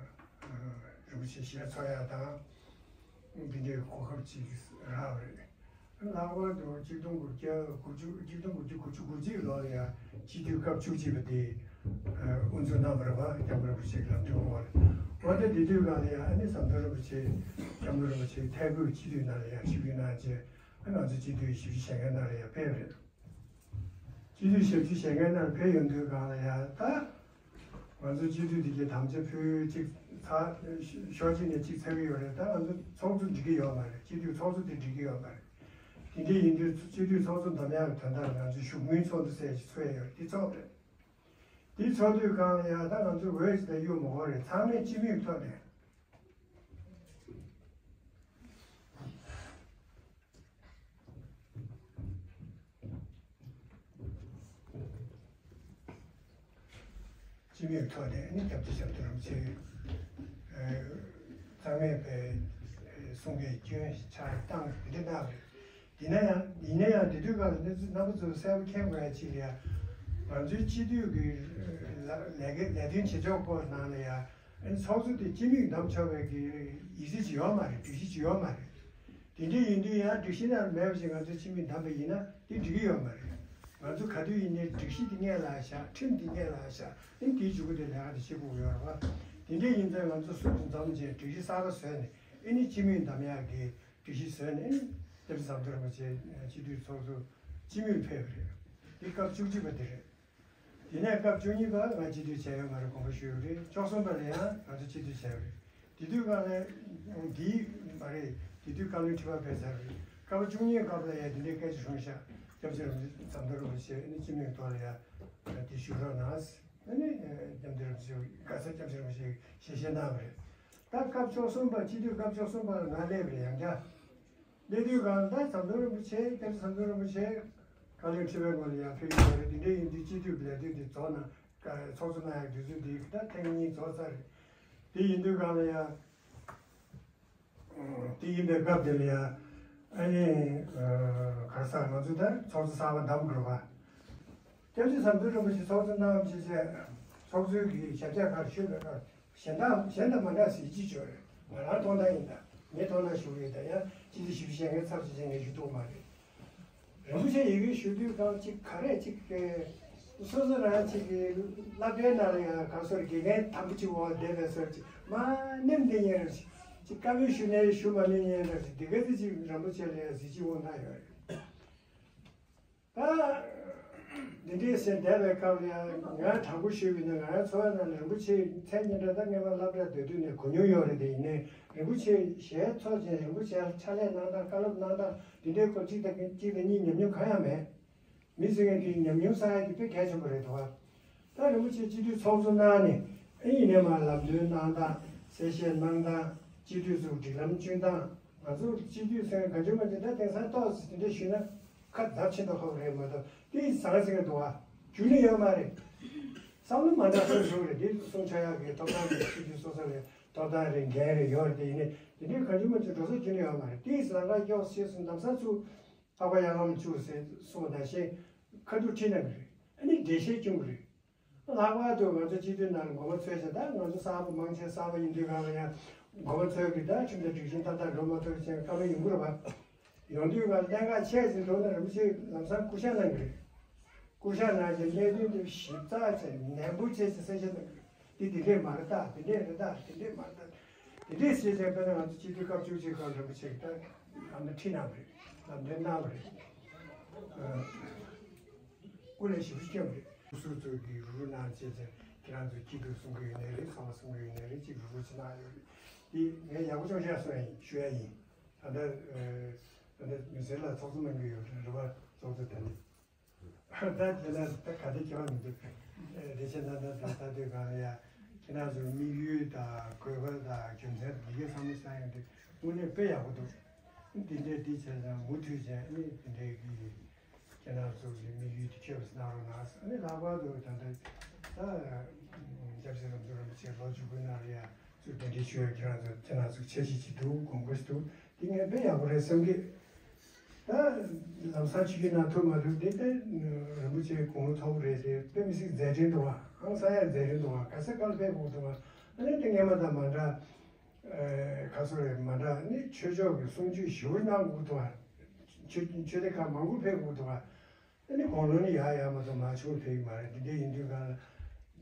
རིན་པོ་ཆེ་ཞལ་འཚོལ་ཡ་དང་། འདི་འདྲའི་གོ་སྐབས་ཅིག་རག་པ་རེད། ལྷག་པར་དུ་གཅིག་སྟོང་དགུ་བརྒྱ་དགུ་བཅུ་གཅིག་སྟོང་དགུ་བརྒྱ་དགུ་བཅུ་གོ་གཅིག་ལོ་ལ་ཡང་སྤྱི་འཐུས་སྐབས་བཅུ་གཅིག་པ་དེ་དབུ་འཛུགས་གནང་བ་རེད་པ། སྐྱབས་མགོན་རིན་པོ་ཆེ་གི་ལམ་སྟོན་འོག་ལ། འོ་ན་དེ་དུས་སྒང་ལ་ཡང་ཨ་ནི་ཟམ་གདོང་རིན་པོ་ཆེ་སྐྱབས་མགོན་རིན་པོ་ཆེ་ཐད་ཀར་སྤྱི་འཐུས་ནང་ལ་ཡང་ཞུགས་ཡིན་གནང་བྱས། ཨ་ང་ཚོ་སྤྱི་འཐུས་ཞབས་ཕྱི་བཞེངས་མཁན་ནང་ལ་ཡང་ཕེབས་རེད། སྤྱི་འཐུས་ཞབས་ཕྱི་བཞེངས་མཁན་ནང་ཕེབས་ཡོང་དུས་སྒང་ལ་ཡང་ད། ང་ཚོ་སྤྱི་འཐུས་འདི་གའི་དམ་བཅའ་ཕུལ་གཅིག་ཚར། ཕྱོགས་གཅིག་ནས་གཅིག་ཚར་གི་ཡོད་རེད། ད་ང་ཚོ་ཚོགས་གཙོ་འགྲིག་གི་ཡོད་མ་རེད། སྤྱི་འཐུས་ཚོགས་གཙོ་དེ་འགྲིག་གི་ཡོད་མ་རེད། དེ་འདྲ་ཡིན་དུས་སྤྱི་འཐུས་ཚོགས་གཙོ་འདེམས་ཡག་གི་དོན་དག་ང་ཚོས་བཞུགས་མོལ་ཚོགས་འདུ་ཟེར་ཞིག་ཚོགས་ཡོད་རེད། འདི་ཚོགས་རེད། འདི་ཚོགས་དུས་སྒང་ལ་ཡང་ད་ང་ཚོ་འོས་ཅི་ད་གཡུག་མ་དགོས་རེད། ཚང་མས་སྤྱི་མོས་ཐོག་ནས། སྤྱི་མོས་ཐོག་ནས་ནི་སྐྱབས་རྗེ་ཞབས་དྲུང་རིན་པོ་ཆེ་ཚང་མས་པའི་གསུང་གི་སྐྱོན་ཆ་བཏང་འདི་གནང་རེད། ཡིན་ན་ཡང་ཡིན་ན་ཡང་དེ་དུས་སྐབས་ལ་གནས་ཚུལ་རྣམ་པ་ཚོས་གསལ་པོ་མཁྱེན་དགོས་ཡ་ཅིག་ལ་ཡ། ང་ཚོའི་སྤྱི་འཐུས་ཀྱི་ལས་ཀའི་ལས་དོན་བྱེད་ཕྱོགས་སྐོར་ནང་ལ་ཡ། ཚོགས་གཙོ་དེ་སྤྱི་མོས་འདེམས་ཆོག་པའི་གི་ཡིག་ཚད་ཅིག་ཡོད་མ་རེད། སྒྲིག་གཞི་ཅིག་ཡོད་མ་རེད། དེ་འདྲ་ཡིན་དུས་ཡང་སྒྲིག་གཞི་ནང་མེད་པ་ཞིག་ང་ཚོ་སྤྱི་མོས་བདམས་པ་ཡིན་ན་དེ་འགྲིག་གི་ཡོད་མ་རེད། ང་ཚོ་ག་དུས་ཡིན་ནའི་སྒྲིག་གཞི་དེ་སྔོན་ལ་བཞག་ཁྲིམས་དེ་སྔོན་ལ་བཞག་ཨེ་ནི་དེའི་མཇུག་གུ་དེ་ལས་ཀ་དེ་བྱེད་དགོས་ཀྱི་ཡོད་རེད་བ། དེ་འདྲ་ཡིན་ཙང་ང་ཚོ་ཟུར་དུ་འཛོམས་བྱས་སྒྲིག་གཞི་གསར་པ་བཟོས་ནས་ཨེ་ནི་སྤྱི་མོས་བདམས་ཡག་གི་སྒྲིག་གཞི་བཟོས་ནས་ཨེ་ནི་སྐྱབས་རྗེ་ཟམ་གདོང་རིན་པོ་ཆེ་སྤྱི་འཐུས་ཚོགས་གཙོ་སྤྱི་མོས་ཕེབས་པ་རེད། དེ་སྐབས་བཅུ་གཅིག་པ་དེ་རེད། དེ་ནས་སྐབས་བཅུ་གཉིས་པ་ང་སྤྱི་འཐུས་བྱས་ཡོད་མ་རེད། དགོངས་པ་ཞུས་ཡོད་རེད། བཅུ་གསུམ་པ་ལ་ཡང་ང་ཚོ་སྤྱི་འཐུས་བྱས་ཡོད་རེད། དེ་དུས་སྒང་ལ་འདིའི་མ་རེད། དེ་དུས་བཀའ་བློན་ཁྲི་པ་ཕེབས་ཚར་རེད། སྐབས་བཅུ་གཉིས་སྐབས་ལ་ཡང་དེ་འདྲའི་སྐད་ཆ་བྱུང་ཤག་སྐྱབས་རྗེ་རིན་པོ་ཆེ་ཟམ་གདོང་རིན་པོ་ཆེ་ནི་སྤྱི་མོས་ཐོག་ལ་ཡང་དེ་ཞུ་རོགས་གནང་། ཨ་ནི་སྐྱབས་རྗེ་རིན་པོ་ཆེ་ག་ས་སྐྱབས་རྗེ་རིན་པོ་ཆེ་ཞལ་བཞེས་གནང་བ་རེད། ད་སྐབས་བཅུ་གསུམ་པ་སྤྱི་འཐུས་སྐབས་བཅུ་གསུམ་པ་ལ་ང་སླེབས་རེད། ཡང་བསྐྱར་སླེབས་དུས་སྒང་ད་ཟམ་གདོང་རིན་པོ་ཆེ་སྐྱབས་རྗེ་ཟམ་གདོང་རིན་པོ་ཆེ་བཀའ་བློན་ཁྲི་པའི་ངོས་ལ་ཡང་ཕེབས་ཀྱི་ཡོད་རེད། དེ་འདྲ་ཡིན་དུས་སྤྱི་འཐུས་ཀྱི་ལས་དོན་འདི་རྫོགས་ན། ཚོགས་གཙོ་གནང་ཡག་དུས་ཚོད་འདི་ད་ཐེངས་གཉིས་རྫོགས་ཚར་རེད། དེ་ཡིན་དུས་སྒང་ལ་ཡང་། དེ་ཡིན་པའི་སྐབས་དེ་ལ་ཡང་། ཨ་ནི། ག་ས་ང་ཚོ་ད་ཚོགས་གཙོ་གསར་པ་འདེམས་དགོས་པ། སྐྱབས་རྗེ་ཟམ་གདོང་རིན་པོ་ཆེ་ཚོགས་གཙོ་གནང་བྱས་བྱས། ཚོགས་གཙོའི་གི་ཞབས་ཕྱི་ཁག་ཤོད་པའི་སྐབས་གཞན་དག་གཞན་དང་མ་འདྲ་ཟེར་གྱི་ཡོད་རེད། ང་རང་མཐོང་སྟངས་ཡིན་ད། ངའི་མཐོང་སྟངས་ཞུ་གི་ཡིན་ད། ཡང་སྤྱི་འཐུས་ཞིབ་བཤེར་ངའི་ཚབ་བྱས་བྱས་ངས་ཞུ་ཐུབ་མ་རེད། རིན་པོ་ཆེ་ཡི་གེ་ཞུ་དུས་སྒང་གཅིག་ག་རེ་གཅིག་གི་སོ་སོ་རང་གཅིག་གི་བསླབ་གྲྭའི་ནང་ལ་ཡང་ག་སོར་དགེ་རྒན་དམ་པོ་གཅིག་འོག་བསྡད་པའི་སོར་གཅིག་མ་ནེམ་བསྡད་མཁན་རེད། གཅིག་བཀའ་མོལ་ཞུ་ནའི་ཞུ་མ་ནུས་མཁན་རེད། དེ་ག་ཚོད་ཅིག་རིན་པོ་ཆེ་ལ་ཡང་གཟི་བརྗིད་དབང་ཐང་ཡོད་རེད། ད་འདི་འདྲའི་ཟེར་བསྡད་པའི་སྐབས་ལ་ཡང་ང་དྲང་པོ་ཞུས་པ་ཡིན་ན། ང་རང་ཚོ་བའི་ནང་ལ་རིན་པོ་ཆེ་མཚན་སྙན་གྲགས་ད་སྔོན་མ་སློབ་གྲྭར་སྡོད་དུས་ནས་གོ་མྱོང་ཡོད་རེད། དེ་ཡིན་ནའི་རིན་པོ་ཆེ་ཞལ་ཚོགས་ཅན་རིན་པོ་ཆེ་ཕྱག་ལས་གནང་སྟངས་བཀའ་སློབ་གནང་སྟངས་འདི་འདྲའི་སྐོར་གཅིག་དང་གཅིག་དང་གཉིས་ཉམས་མྱོང་གང་ཡང་མེད། མི་ཟེར་མཁན་དེ་ཉམས་མྱོང་བསགས་ཡ་དེ་དཔེ་གལ་ཆེན་པོ་རེད་འདུག་བ། ད་རིན་པོ་ཆེ་སྤྱི་འཐུས་ཚོགས་གཙོ་གནང་ནས་ཨེ་ཡིན་ནའི་མར་ལམ་སྟོན་གནང་སྟངས་གསལ་བཤད་གནང་སྟངས་སྤྱི་འཐུས་ཚོའི་སྒྲིག་ལམ་བསྐྱོན་སྟངས། ང་ཚོ་སྤྱི་འཐུས་ཟེར་མཁན་ག་ཅུང་མ་ཅུང་ད་དེང་སང་ཏོག་ཙམ་དེ་འདྲ་ཞུས་ན་ཁ་འདབ་ཆེ་འདུག་ཧ་གོ་རེད་མ་གཏོགས་དེ་ཟང་ཟིང་འདུག་བ། རྒྱུན་ནས་ཡོད་མ་རེད། བསམ་བློ་མ་འདྲ་སོང་བྱུང་རེད། དེ་གསུང་ཆོག་ཡག་གི་ཐོབ་ཐང་དེ་སྤྱི་འཐུས་སོ་སོ་ལ་ཐོབ་ཐང་རེད་འགན་རེད་ཡོད་རེད། དེ་ཡིན་ནའི་དེ་འདྲའི་ག་ཅུང་མ་ཅུང་འགྲོ་ས་རྒྱུན་ནས་ཡོད་མ་རེད། དེ་ཟང་ཁ་གཡོག་ཤེས་སུ་འདམ་ས་ཚུགས། ལྷག་པ་ཡར་ལངས་བཅུག་ཟེར་སོགས་ནང་བཞིན་ཁ་ཐུག་ཁྲིད་གནང་གི་རེད། ཨ་ནི་འགྲེལ་བཤད་སྐྱོན་གི་རེད། ལྷག་པར་དུ་ང་ཚོ་སྤྱི་འཐུས་ནང་ལ་མགོ་མ་ཚོས་ཤིང་། ད་ང་ཚོ་གསར་པ་མང་ཆེ་གསར་པ་ཡིན་དུས་སྒང་ལ་ཡང་མགོ་མ་ཚོས་གི་ད་ཁྲིམས་དང་སྒྲིག་གཞི་མཐའ་དག་འགྲོ་མ་ཐུབ་ཅིང་བཀའ་མོལ་ཡོང་གི་རེད་བ། ཡོང་དུས་སྒང་གནད་འགག་ཆེ་ཟིན་འགྲོ་ན་རིན་པོ་ཆེ་ལམ་སང་སྐུ་ཞབས་གནང་གི་རེད། སྐུ་ཞབས་ནང་གི་གནད་དོན་དེ་ཞིབ་ཚགས་བྱས་ནན་པོ་བྱས་ཀྱི་གསལ་བཤད་གནང་གི་རེད། དེ་དེ་འདྲས་མ་རེད་ད། དེ་འདྲས་རེད་ད། དེ་འདྲས་མ་རེད་ད། དེ་འདྲས་བྱས་བྱས་དཔེར་ན་ང་ཚོ་སྤྱི་འཐུས་སྐབས་བཅུ་གཅིག་སྐབས་རིན་པོ་ཆེ་གིས་ད་ལམ་སྟོན་ཁྲིད་གནང་བ་རེད། ལམ་སྟོན་གནང་བ་རེད། ཨ། སྐུ་ལས་ཞིབ་ཞིབ་བསྐྱོན་པ་རེད། སུ་ཚོ་གིས་རུ་རུ་གནང་བྱས་བྱས་ཁྱེད་རང་ཚོ་སྐྱིད་སྡུག་གསུང་གི་ཡོད་ནའི་རེད། ཚང་མ་གསུང་གི་ཡོད་ནའི་རེད། ཅིག་རུ་རུ་ཅིག་གནང་ཡོད་རེད། དེ་ངས་ཡག་པོ་ཅུང་ཟད་གསུངས་ཡིན་ཞུ་ཡ་ཡིན། ད་ལྟ་ཨ། ད་ལྟ་མི་སེར་ལ་ཚོགས་གཙོ་གནང་གི་ཡོད་རེད། རེད་བ། ཚོགས་གཙོ་ད་ནི། ད་དེ་ལ་ད་ག་དེ་སྐྱེ་བ་མི་འདུག་དེ་བྱས་ན་ད་ད་ལྟ་དུས་གང་ལ་ཡ་ཁྱེད་རང་ཚོའི་དམིགས་ཡུལ་དང་དགོས་པ་དང་རྒྱུ་མཚན་འདི་གའི་བསམ་བློ་བཏང་ཡོང་དུས་དངོས་གནས་དཔེ་ཡག་པོ་འདུག་འདི་འདྲའི་འདི་བྱས་ཙང་མུ་མཐུད་བྱས་ནས་འདི་འདྲའི་གི་ཁྱེད་རང་ཚོ་གི་དམིགས་ཡུལ་དེ་ཁྱོད་ཀྱིས་གནང་རོགས་གནང་། ཨ་ནི་ལྷག་པར་དུ་ད་ལྟ་ད་སྐྱབས་རྗེ་རབ་འབྱམས་རིན་པོ་ཆེ་ལོ་བཅུ་དགུ་ནང་ལ་ཡ་ཚུར་གདན་འདྲེན་ཞུ་ཡ་ཁྱེད་རང་ཚོ་ཁྱེད་རང་ཚོ་འཆར་གཞི་ཅིག་འདུག་དགོངས་པ་ཞིག་འདུག་འདི་ངས་དཔེ་ཡག་པོ་རེད་བསམ་གི། ད་ལམ་སང་ཆུ་རྒྱུན་ནང་ཐུག་མ་ཐུག་འདི་ལྟ་རིན་པོ་ཆེའི་དགུང་ལོ་མཐོ་པོ་རེད་དེ་དཔེ་མི་སྲིད་མཛད་འཕྲིན་འདུག་བ། ཧང་སང་ཡ་མཛད་འཕྲིན་འདུག་བ། ག་ས་ག་ལ་ཕེབས་དགོས་འདུག་བ། ཨ་ནི་དེ་སྔས་མ་དང་མ་འདྲ། ཨེ། ཁ་སོ་རེད་མ་འདྲ། ཨ་ནི་ཆོས་ཕྱོགས་ཀྱི་གསུང་ཆོས་ཞེ་པོ་གནང་དགོས་འདུག་བ། ཆོས་ཆོས་སྡེ་ཁག་མང་པོ་ཕེབས་དགོས་འདུག་བ། ཨ་ནི་དགུང་ལོ་ནི་ཡར་ཡར་མ་གཏོགས་མར་ཆུང་ཕེབས་ཀྱི་མ་རེད། འདི་འདྲ་ཡིན་དུས་གང་ལ་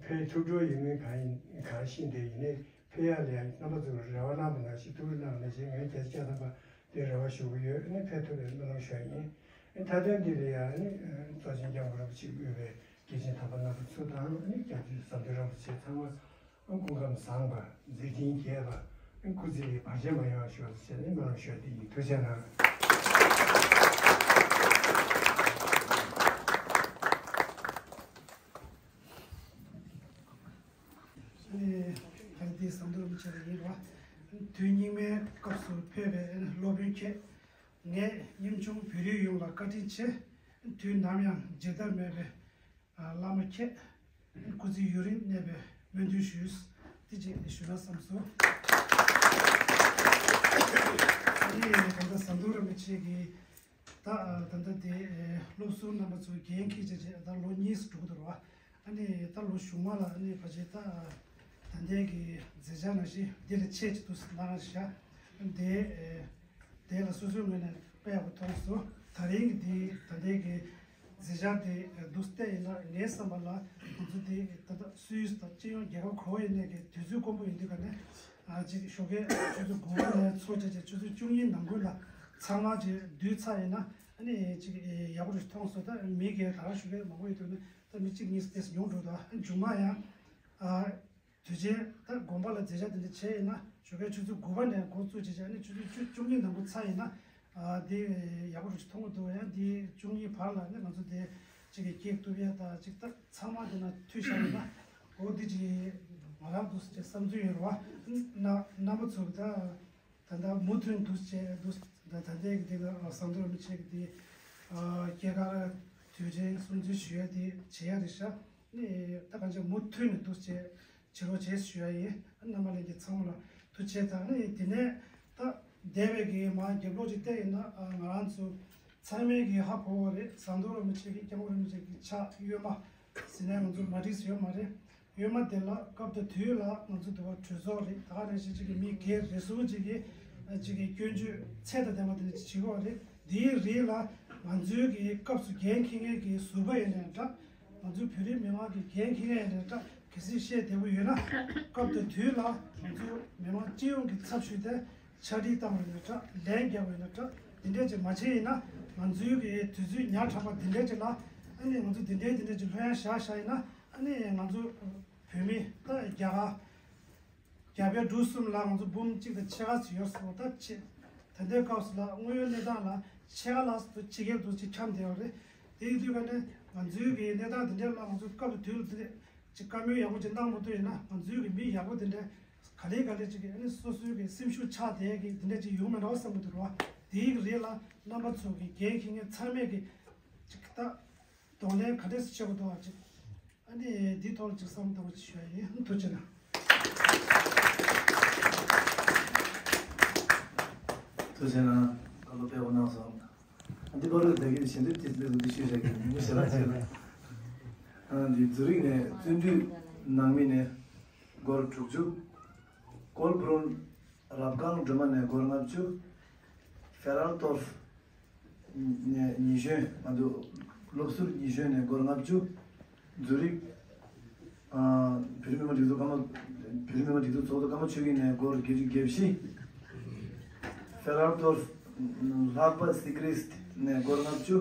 ཕེབས་ཐུབ་འགྲོ་ཡིན་མིན་གང་ཡིན་གང་ཤེས་འདི་ཡིན་ནའི། ཕེབས་ཡག་ལ་ཡང་རྣམ་པ་ཚོས་རེ་བ་གནང་བ་ནང་བཞིན་ཐུགས་རེ་གནང་བ་ནང་བཞིན་ངས་བརྒྱ་ཆ་བརྒྱ་ཐམ་པ་དེ་རེ་བ་ཞུ་གི་ཡོད། ཨ་ནི་ཕེབས་ཐུབ་པའི་སྨོན་ལམ་ཞུ་ཡ་ཡིན། ཨ་ནི་མཐའ་དོན་འདི་ལ་ཡང་ཨ་ནི་གཙོ་ཆེན་སྐྱབས་མགོན་རིན་པོ་ཆེས་དབུས་པའི་སྐྱེས་ཆེན་དམ་པ་རྣམ་པ་ཚོ་དང་ཨ་ནི་སྐྱབས་རྗེ་ཟམ་གདོང་རིན་པོ་ཆེ་ཚང་མ་ཨ་ནི་སྐུ་ཁམས་བཟང་བ། མཛད་འཕྲིན་རྒྱས་པ། ཨ་ནི་སྐུ་ཚེ་བར་ཆད་མ་ཡོང་བ་ཞུ་བ་ཟེར་ནས་སྨོན་ལམ་ཞུ་ཡ་འདི་ཡིན། ཐུགས་རྗེ་གནང་། ཨ་ནི་ད་རེས་འདི་ཟམ་གདོང་རིན་པོ་ཆེ་ལ་ཡིན་རོགས། དུས་སྙིགས་མའི་སྐབས་སུ་ཕེབས་པའི་སློབ་དཔོན་ཁྱེད། ངས་ཉམ་ཆུང་བོད་རིགས་ཡོངས་ལ་བཀའ་དྲིན་ཆེ། དུས་ནམ་ཡང་བརྗེད་ཐབས་མེད་པའི་བླ་མ་ཁྱེད། སྐུ་ཚེ་ཡུན་རིང་གནས་པའི་སྨོན་འདུན་ཞུས། དེ་ཅིག་ཞུ་ན་བསམ་སོང་། ཨ་ནི་ད་ལྟ་ཟམ་གདོང་རིན་པོ་ཆེ་གིས་ད་ད་ལྟ་དེ་སློབ་ཟུར་རྣམ་པ་ཚོ་འགན་འཁྱེར་བྱས་རྗེས་ད་ལོ་གཉིས་སུ་འགྲོ་གི་འདུག་ར། ཨ་ནི་ད་ལོ་གཞུག་མ་ལ་ཨ་ནི་ཕལ་ཆེར་ད་ད་ལྟའི་གི་མཛད་འཆར་ནང་བཞིན་འདི་ལས་ཆེ་ཅིག་ཏུ་གནང་བཞག་དེ་དེ་ལ་སོ་སོའི་ངོས་ནས་དཔེ་ཡག་པོ་མཐོང་སོང་། ད་རིང་གི་འདི་ད་ལྟའི་གི་མཛད་འཆར་དེ་འདུག་སྟེ་ཡིན་ན་ངའི་བསམ་པ་ལ་ང་ཚོ་འདི་ད་ལྟ་སུད་སི་དང་སྤྱི་ཡོངས་རྒྱལ་ཁབ་ག་པར་ཡིན་ནའི་གི་དུས་ཚོད་དཀོན་པོ་ཡིན་དུས་ག་ནས་ཨ་ཅིག་ཞོགས་ཀས་ཆུ་ཚོད་དགུ་པ་ནས་ཚོགས་བྱས་བྱས་ཆུ་ཚོད་བཅུ་གཉིས་ནང་ཁུལ་ལ་ཚང་མ་ཅིག་བསྡུས་ཚར་ཡིན་ན་ཨ་ནི་ཅིག་ཡག་པོ་རེ་མཐོང་སོང་། ད་མི་གི་ད་ག་ཞོགས་ཀས་མང་པོ་ཡོད་དུས་ནི་ད་མི་གཅིག་གཉིས་ཏེས་ཉུང་འགྲོ་འདུག་ཨ་མཇུག་མ་ཡང་ཨ། དུས་ཆེན་ད་དགོན་པ་ལ་མཛད་འཆར་དེ་འདྲ་བྱས་ཡིན་ན་ཞོགས་ཀའི་ཆུ་ཚོད་དགུ་པ་ནས་འགོ་བཙུགས་བྱས་བྱས་ནས་ཆུ་ཚོད་བཅུ་བཅུ་གཉིས་ནང་འགོ་ཚར་ཡིན་ན་ཨ་དེ་ཡག་པོ་རུ་ཞིག་མཐོང་གི་འདུག་ཡང་དེ་བཅུ་གཉིས་བར་ལ་ནི་ང་ཚོ་དེ་གཅིག་གི་ཀེག་གཏུབ་ཡ་ད་གཅིག་ད་ཚང་མ་དེ་ན་མཐུད་བཞག་ཡིན་ན་འོ་དེ་གཅིག་མ་རག་འདུག་ཟེར་བསམ་ཚུལ་ཡོད་རེད་བ། ན་རྣམ་པ་ཚོ་ད་ད་ལྟ་མུ་མཐུད་འདུག་བྱས་འདུག་ད་ད་ལྟའི་གི་དེ་ག་ཟམ་གདོང་རིན་པོ་ཆེ་གི་དེ་སྐྱེས་སྐར་དུས་ཆེན་སྲུང་བརྩི་ཞུ་ཡ་དེ་བྱེད་ཡ་རེད་ཤག་ནི་ད་གང་ཅི་མུ་མཐུད་ནས་འདུག་བྱས། བྱེད་རོགས་བྱེད་ཞུ་ཡ་ཡིན། རྣམ་པ་ལྷན་རྒྱས་ཚང་མ་ལ་ཐུགས་རྗེ་ཆེ་དང་ནི་དེ་ནས་ད་འདས་པའི་གི་མ་རྒྱབ་ལོགས་ཅིག་བལྟས་ཡིན་ན་ང་རང་ཚོ་ཚང་མས་གི་ཧ་གོ་བ་རེད། ཟམ་གདོང་རིན་པོ་ཆེ་གི་སྐྱབས་མགོན་རིན་པོ་ཆེ་གི་ཕྱག་གཡོན་མ་ཟེར་ནས་ང་ཚོ་མ་བྲིས་ཡོད་མ་རེད། གཡོན་མ་དེ་ལ་སྐབས་དང་དུས་ལ་ང་ཚོ་འདི་བ་གྲོས་ཚོགས་རེད། ད་ག་ནང་བཞིན་ཅིག་གི་མི་སྒེར་རེ་ཟུང་ཅིག་གི་ཅིག་གི་སྐྱོན་བརྗོད་ཚད་དང་ལྡན་པ་དེ་འདྲ་ཅིག་བྱེད་དགོས་པ་རེད། འདིའི་རིགས་ལ་ང་ཚོའི་གི་སྐབས་སུ་འགན་འཁྱེར་མཁན་གི་ཟུར་པ་ཡིན་ནའི་འདྲ། ང་ཚོའི་བོད་རིགས་མི་མང་གི་འགན་འཁྱེར་མཁན་ཡིན་ནའི་འདྲ། གལ་སྲིད་བཤད་བདེ་པོ་ཡོད་ན་སྐབས་དང་དུས་ལ་ང་ཚོ་མི་མང་སྤྱི་ཡོངས་ཀྱི་ཚབ་ཞུས་ཏེ་ཕྱག་བྲིས་བཏང་བ་ཡིན་ན་འདྲ། ལན་བརྒྱབ་པ་ཡིན་ན་འདྲ། འདི་འདྲས་ཅིག་མ་བྱས་ཡིན་ན་ང་ཚོའི་གི་དུས་ཚོད་ཉག་ཕྲ་བ་འདི་འདྲས་ཅིག་ལ་ཨ་ནི་ང་ཚོ་འདི་འདྲས་འདི་འདྲས་ཅིག་ལྷོད་ཡངས་བཞག་བཞག་ཡིན་ན་ཨ་ནི་ང་ཚོ་བོད་མི་ད་རྒྱ་གར་རྒྱ་བལ་འབྲུག་གསུམ་ལ་ང་ཚོ་འབུམ་གཅིག་དང་ཕྱེད་ཀ་ཙམ་ཡོད་སོང་། ད་ཆེ་ད་ལྟའི་སྐབས་སུ་ལ་དངོས་ཡོད་གནས་སྟངས་ལ་ཕྱེད་ཀ་ལ་སོགས་ཕྱི་རྒྱལ་དུ་ཅིག་འཁྱམས་བསྡད་ཡོད་རེད། དེ་ཡིན་དུས་ཀ་ནས་ང་ཚོའི་གི་གནས་སྟངས་དེ་འདྲའི་ལ་ང་ཚོ་སྐབས་དུས་ལ་དེ་འདྲས་ཅིག་བཀའ་མོལ་ཡག་པོ་ཅིག་གནང་མ་ཐུབ་ཡིན་ན་ང་ཚོའི་གི་མི་ཡག་པོ་དེ་འདྲས་ག་ལེ་ག་ལེ་ཅིག་གི་ཨ་ནི་སོ་སོའི་གི་སེམས་ཤུགས་ཆག་བསྡད་གི་དེ་འདྲས་ཅིག་ཡོང་མེད་འགྲོ་བསམ་གི་འདུག་ར། དེའི་གི་རིགས་ལ་རྣམ་པ་ཚོ་གི་འགན་འཁྱེར་མཁན་ཚང་མས་གི་ཅིག་ད་གདོང་ལེན་ག་འདྲས་སེ་བྱེད་དགོས་འདུག་བ་ཅིག་ཨ་ནི་འདིའི་ཐོག་ལ་ཅིག་བསམ་བློ་བཏང་བ་ཅིག་ཞུ་ཡ་ཡིན། ཐུགས་རྗེ་གནང་། ཐུགས་རྗེ་གནང་། བཀའ་སློབ་དཔེ་ཡག་པོ་གནང་སོང་། ཨ་འདི་པར་ལ་བསྡད་མཁན་ཞལ་འདེབས་ཏིས་ཏིས་འདི་ཞུས་བཞག་གི་མི་ཞེ་དྲག་ཅིག་ལ། ཨ་འདི་ཛུ་རིག་ནས་བརྩོན་འགྲུས་གནང་མི་ནས་སྒོར་དྲུག་ཅུ། ཀོལ་བྷྲུན་རབ་སྒང་སྒྲོལ་མ་ནས་སྒོར་ལྔ་བཅུ། ཧྥེ་རལ་ཏོར་ནས་ཉི་གཞོན་ང་ཚོ་ སློབ་ཟུར་ཉི་གཞོན་ནས་སྒོར་ལྔ་བཅུ། ཛུ་རིག་ཨ། བོད་རིགས་མི་མང་སྒྲིག་འཛུགས་ཀརྨ། བོད་རིགས་མི་མང་སྒྲིག་འཛུགས་ཚོགས་གཙོ་ཀརྨ་ཆོས་སྐྱིད་ནས་སྒོར་བརྒྱད་ཅུ་གྱ་བཞི། ཕེ་ལར་ཏོར་ལྷག་པ་སི་ཀྲིས་ནས་སྒོར་ལྔ་བཅུ།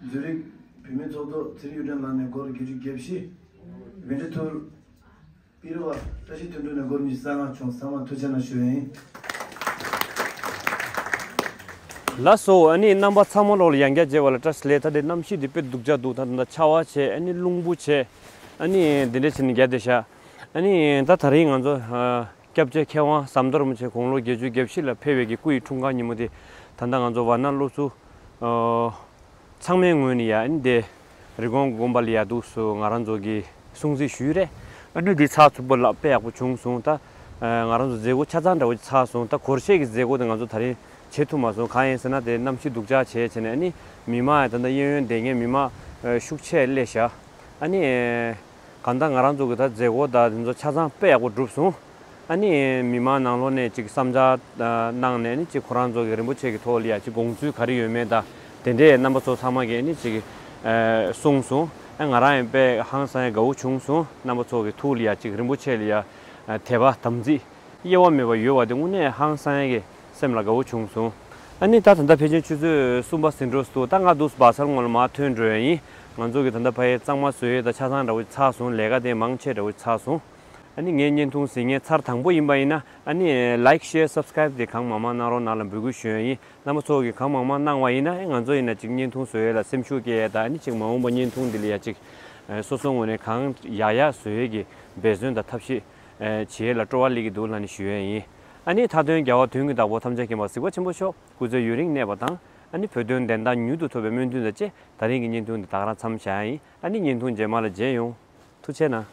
ཛུ་རིག་བོད་མིའི་ཚོགས་གཙོ་ཚེ་རིང་གཡུ་སྒྲོན་ལགས་ནས་སྒོར་བརྒྱད་ཅུ་གྱ་བཞི། ཝེན་ཀྲི་ཐུར་པི་རི་བ་བཀྲ་ཤིས་དོན་གྲུབ་ནས་སྒོར་ཉི་ཤུ་རྩ་ལྔ་བྱུང་། ཚང་མ་ཐུགས་རྗེ་གནང་ཞུ་ཡ་ཡིན། ལགས་སོ། ཨ་ནི་རྣམ་པ་ཚང་མ་ལོག་ལ་ཡང་བསྐྱར་མཇལ་བ་ལ་བཀྲ་ཤིས་བདེ་ལེགས། ད་དེ་གནམ་གཤིས་འདི་དཔེ་སྡུག་ཅག་འདུག་ད་ད་ཆར་པ་བྱས། ཨ་ནི་རླུང་བུ་བྱས། ཨ་ནི་འདི་འདྲ་བྱས་ནས་རྒྱག་བསྡད་ཤག་ཨ་ནི་ད་ད་རིང་ང་ཚོ་ཨ་སྐྱབས་རྗེ་མཁས་དབང་ཟམ་གདོང་རིན་པོ་ཆེ་དགུང་ལོ་བརྒྱད་ཅུ་གྱ་བཞི་ལ་ཕེབས་པའི་གི་སྐུ་ཡི་འཁྲུངས་སྐར་ཉིན་མོ་དེ། ད་ལྟ་ང་ཚོ་ཝཱ་ཎ་སློབ་ཟུར་ཨ་ཚང་མའི་ངོས་ནས་ཡ་ཨ་ནི་དེ་རི་ཀོན་དགོན་པ་ལ་ཡ་འདུག་སེ་ང་རང་ཚོ་གི་སྲུང་བརྩི་ཞུས་རེད། ཨ་ནི་འདི་ཚགས་ཚུད་པོ་ལ་དཔེ་ཡག་པོ་བྱུང་སོང་། ད་ཨ་ང་རང་ཚོ་མཛད་སྒོ་ཆ་ཚང་འདྲ་བོ་ཅིག་ཚར་སོང་། ད་སྒོར་གཞས་ཀྱི་མཛད་སྒོ་དེ་ང་ཚོ་ད་རིང་བྱེད་ཐུབ་མ་སོང་། གང་ཡིན་ཟེར་ན་དེ་གནམ་གཤིས་སྡུག་ཅག་བྱས་བྱས་ནས། ཨ་ནི་མི་མང་ཡང་ད་ལྟ་གཡས་གཡོན་བསྡད་མཁན་མི་མང་ཨ་ཤུགས་ཆེ་སླེབས་ཤག་ཨ་ནི་ཨ་གང་ལྟར་ང་རང་ཚོ་གི་ད་མཛད་སྒོ་ད་དེ་ཚོ་ཆ་ཚང་དཔེ་ཡག་པོ་གྲུབ་སོང་། ཨ་ནི་མི་མང་ནང་ལོགས་ནས་ཅིག་བསམ་འཆར་ཨ་གནང་ནས། ཨ་ནི་ཅིག་ཁོ་རང་ཚོ་གི་རིན་པོ་ཆེ་གི་ཐོག་ལ་ཡ་ཅིག་དགོངས་ཚུལ་ག་རེ་ཡོད་མེད་དང་དེ་འདྲས་རྣམ་པ་ཚོ་ཚང་མ་གིས་ཨ་ནི་ཅིག་ཨ་གསུངས་སོང་། ཨ་ང་རང་ཡང་དཔེ་ཧང་སང་ཡ་དགའ་བོ་བྱུང་སོང་། རྣམ་པ་ཚོ་གི་ཐུགས་ལ་ཡ་ཅིག་རིན་པོ་ཆེ་ལ་ཡ་ཨ་དད་པ་དམ་ཚིག་གཡེལ་བ་མེད་པ་ཡོད་པ་དེ་དངོས་གནས་ཧང་སང་ཡ་གི་སེམས་ལ་དགའ་བོ་བྱུང་སོང་། ཨ་ནི་ད་ད་ལྟ་ཕལ་ཆེར་ཆུ་ཚོད་གསུམ་པ་ཟིན་འགྲོ་འདུག་ད་ང་འདུག་སེ་བག་ཚ་ངོས་ལ་མར་ཐོན་འགྲོ་ཡ་ཡིན། ང་ཚོ་གི་ད་ལྟ་ཕ་གིའི་གཙང་མ་བཟོ་ཡས་ད་ཆ་ཚང་འདྲ་བོ་ཚར་སོང་། ལས་ཀ་དེ་མང་ཆེ་འདྲ་བོ་ཚར་སོང་། ཨ་ནི་ངའི་བརྙན་ཐུང་གཟིགས་མཁན་ཚར་དང་པོ་ཡིན་པ་ཡིན་ན། ཨ་ནི་ལའིཀ་ཤེར་སབ་སི་ཀ་རེབ་དེ་གང་མང་མང་གནང་རོགས་གནང་ལ་འབོད་སྐུལ་ཞུ་ཡ་ཡིན། རྣམ་པ་ཚོ་གིས་གང་མང་མང་གནང་བ་ཡིན་ན། ཨེ་ང་ཚོ་ཡིན་ན་ཅིག་བརྙན་ཐུང་བཟོ་ཡས་ལ་སེམས་ཤུགས་སྐྱེ་ཡས་དང་། ཨ་ནི་ཅིག་མ་འོངས་པ་བརྙན་ཐུང་འདི་ལ་ཡ་ཅིག་ཨ་སོ་སོ་ངོས་ནས་གང་ཡག་ཡག་བཟོ་ཡས་ཀྱི་འབད་བརྩོན་དང་ཐབས་ཤེས་ཨ་བྱེད་ཡས་ལ་སྤྲོ་བ་སླེབས་ཀྱི་འདུག་ལབ་ནས་ཞུ་ཡས་ཡིན། ཨ་ནི་མཐའ་དོན་རྒྱལ་བ་དོན་གྱི་བདག་པོ་ཐམས་ཅད་མཁྱེན་པ་གཟིགས་པ་ཆེན་པོ་མཆོག་སྐུ་ཚེ་ཡུན་རིང་གནས་པ་དང་། ཨ་ནི་བོད་དོན་བདེན་མཐའ་མྱུར་དུ་ཐོབ་པའི་སྨོན་འདུན་དང་བཅས། ད་རིང་གི་བརྙན་ཐུང་འདི་ད་ག་རང་མཚམས་བཞག་ཡ་ཡིན། ཨ་ནི་བརྙན་ཐུང་རྗེས་མ་ལ་མཇལ་ཡོང་། ཐུགས་རྗེ་གནང་།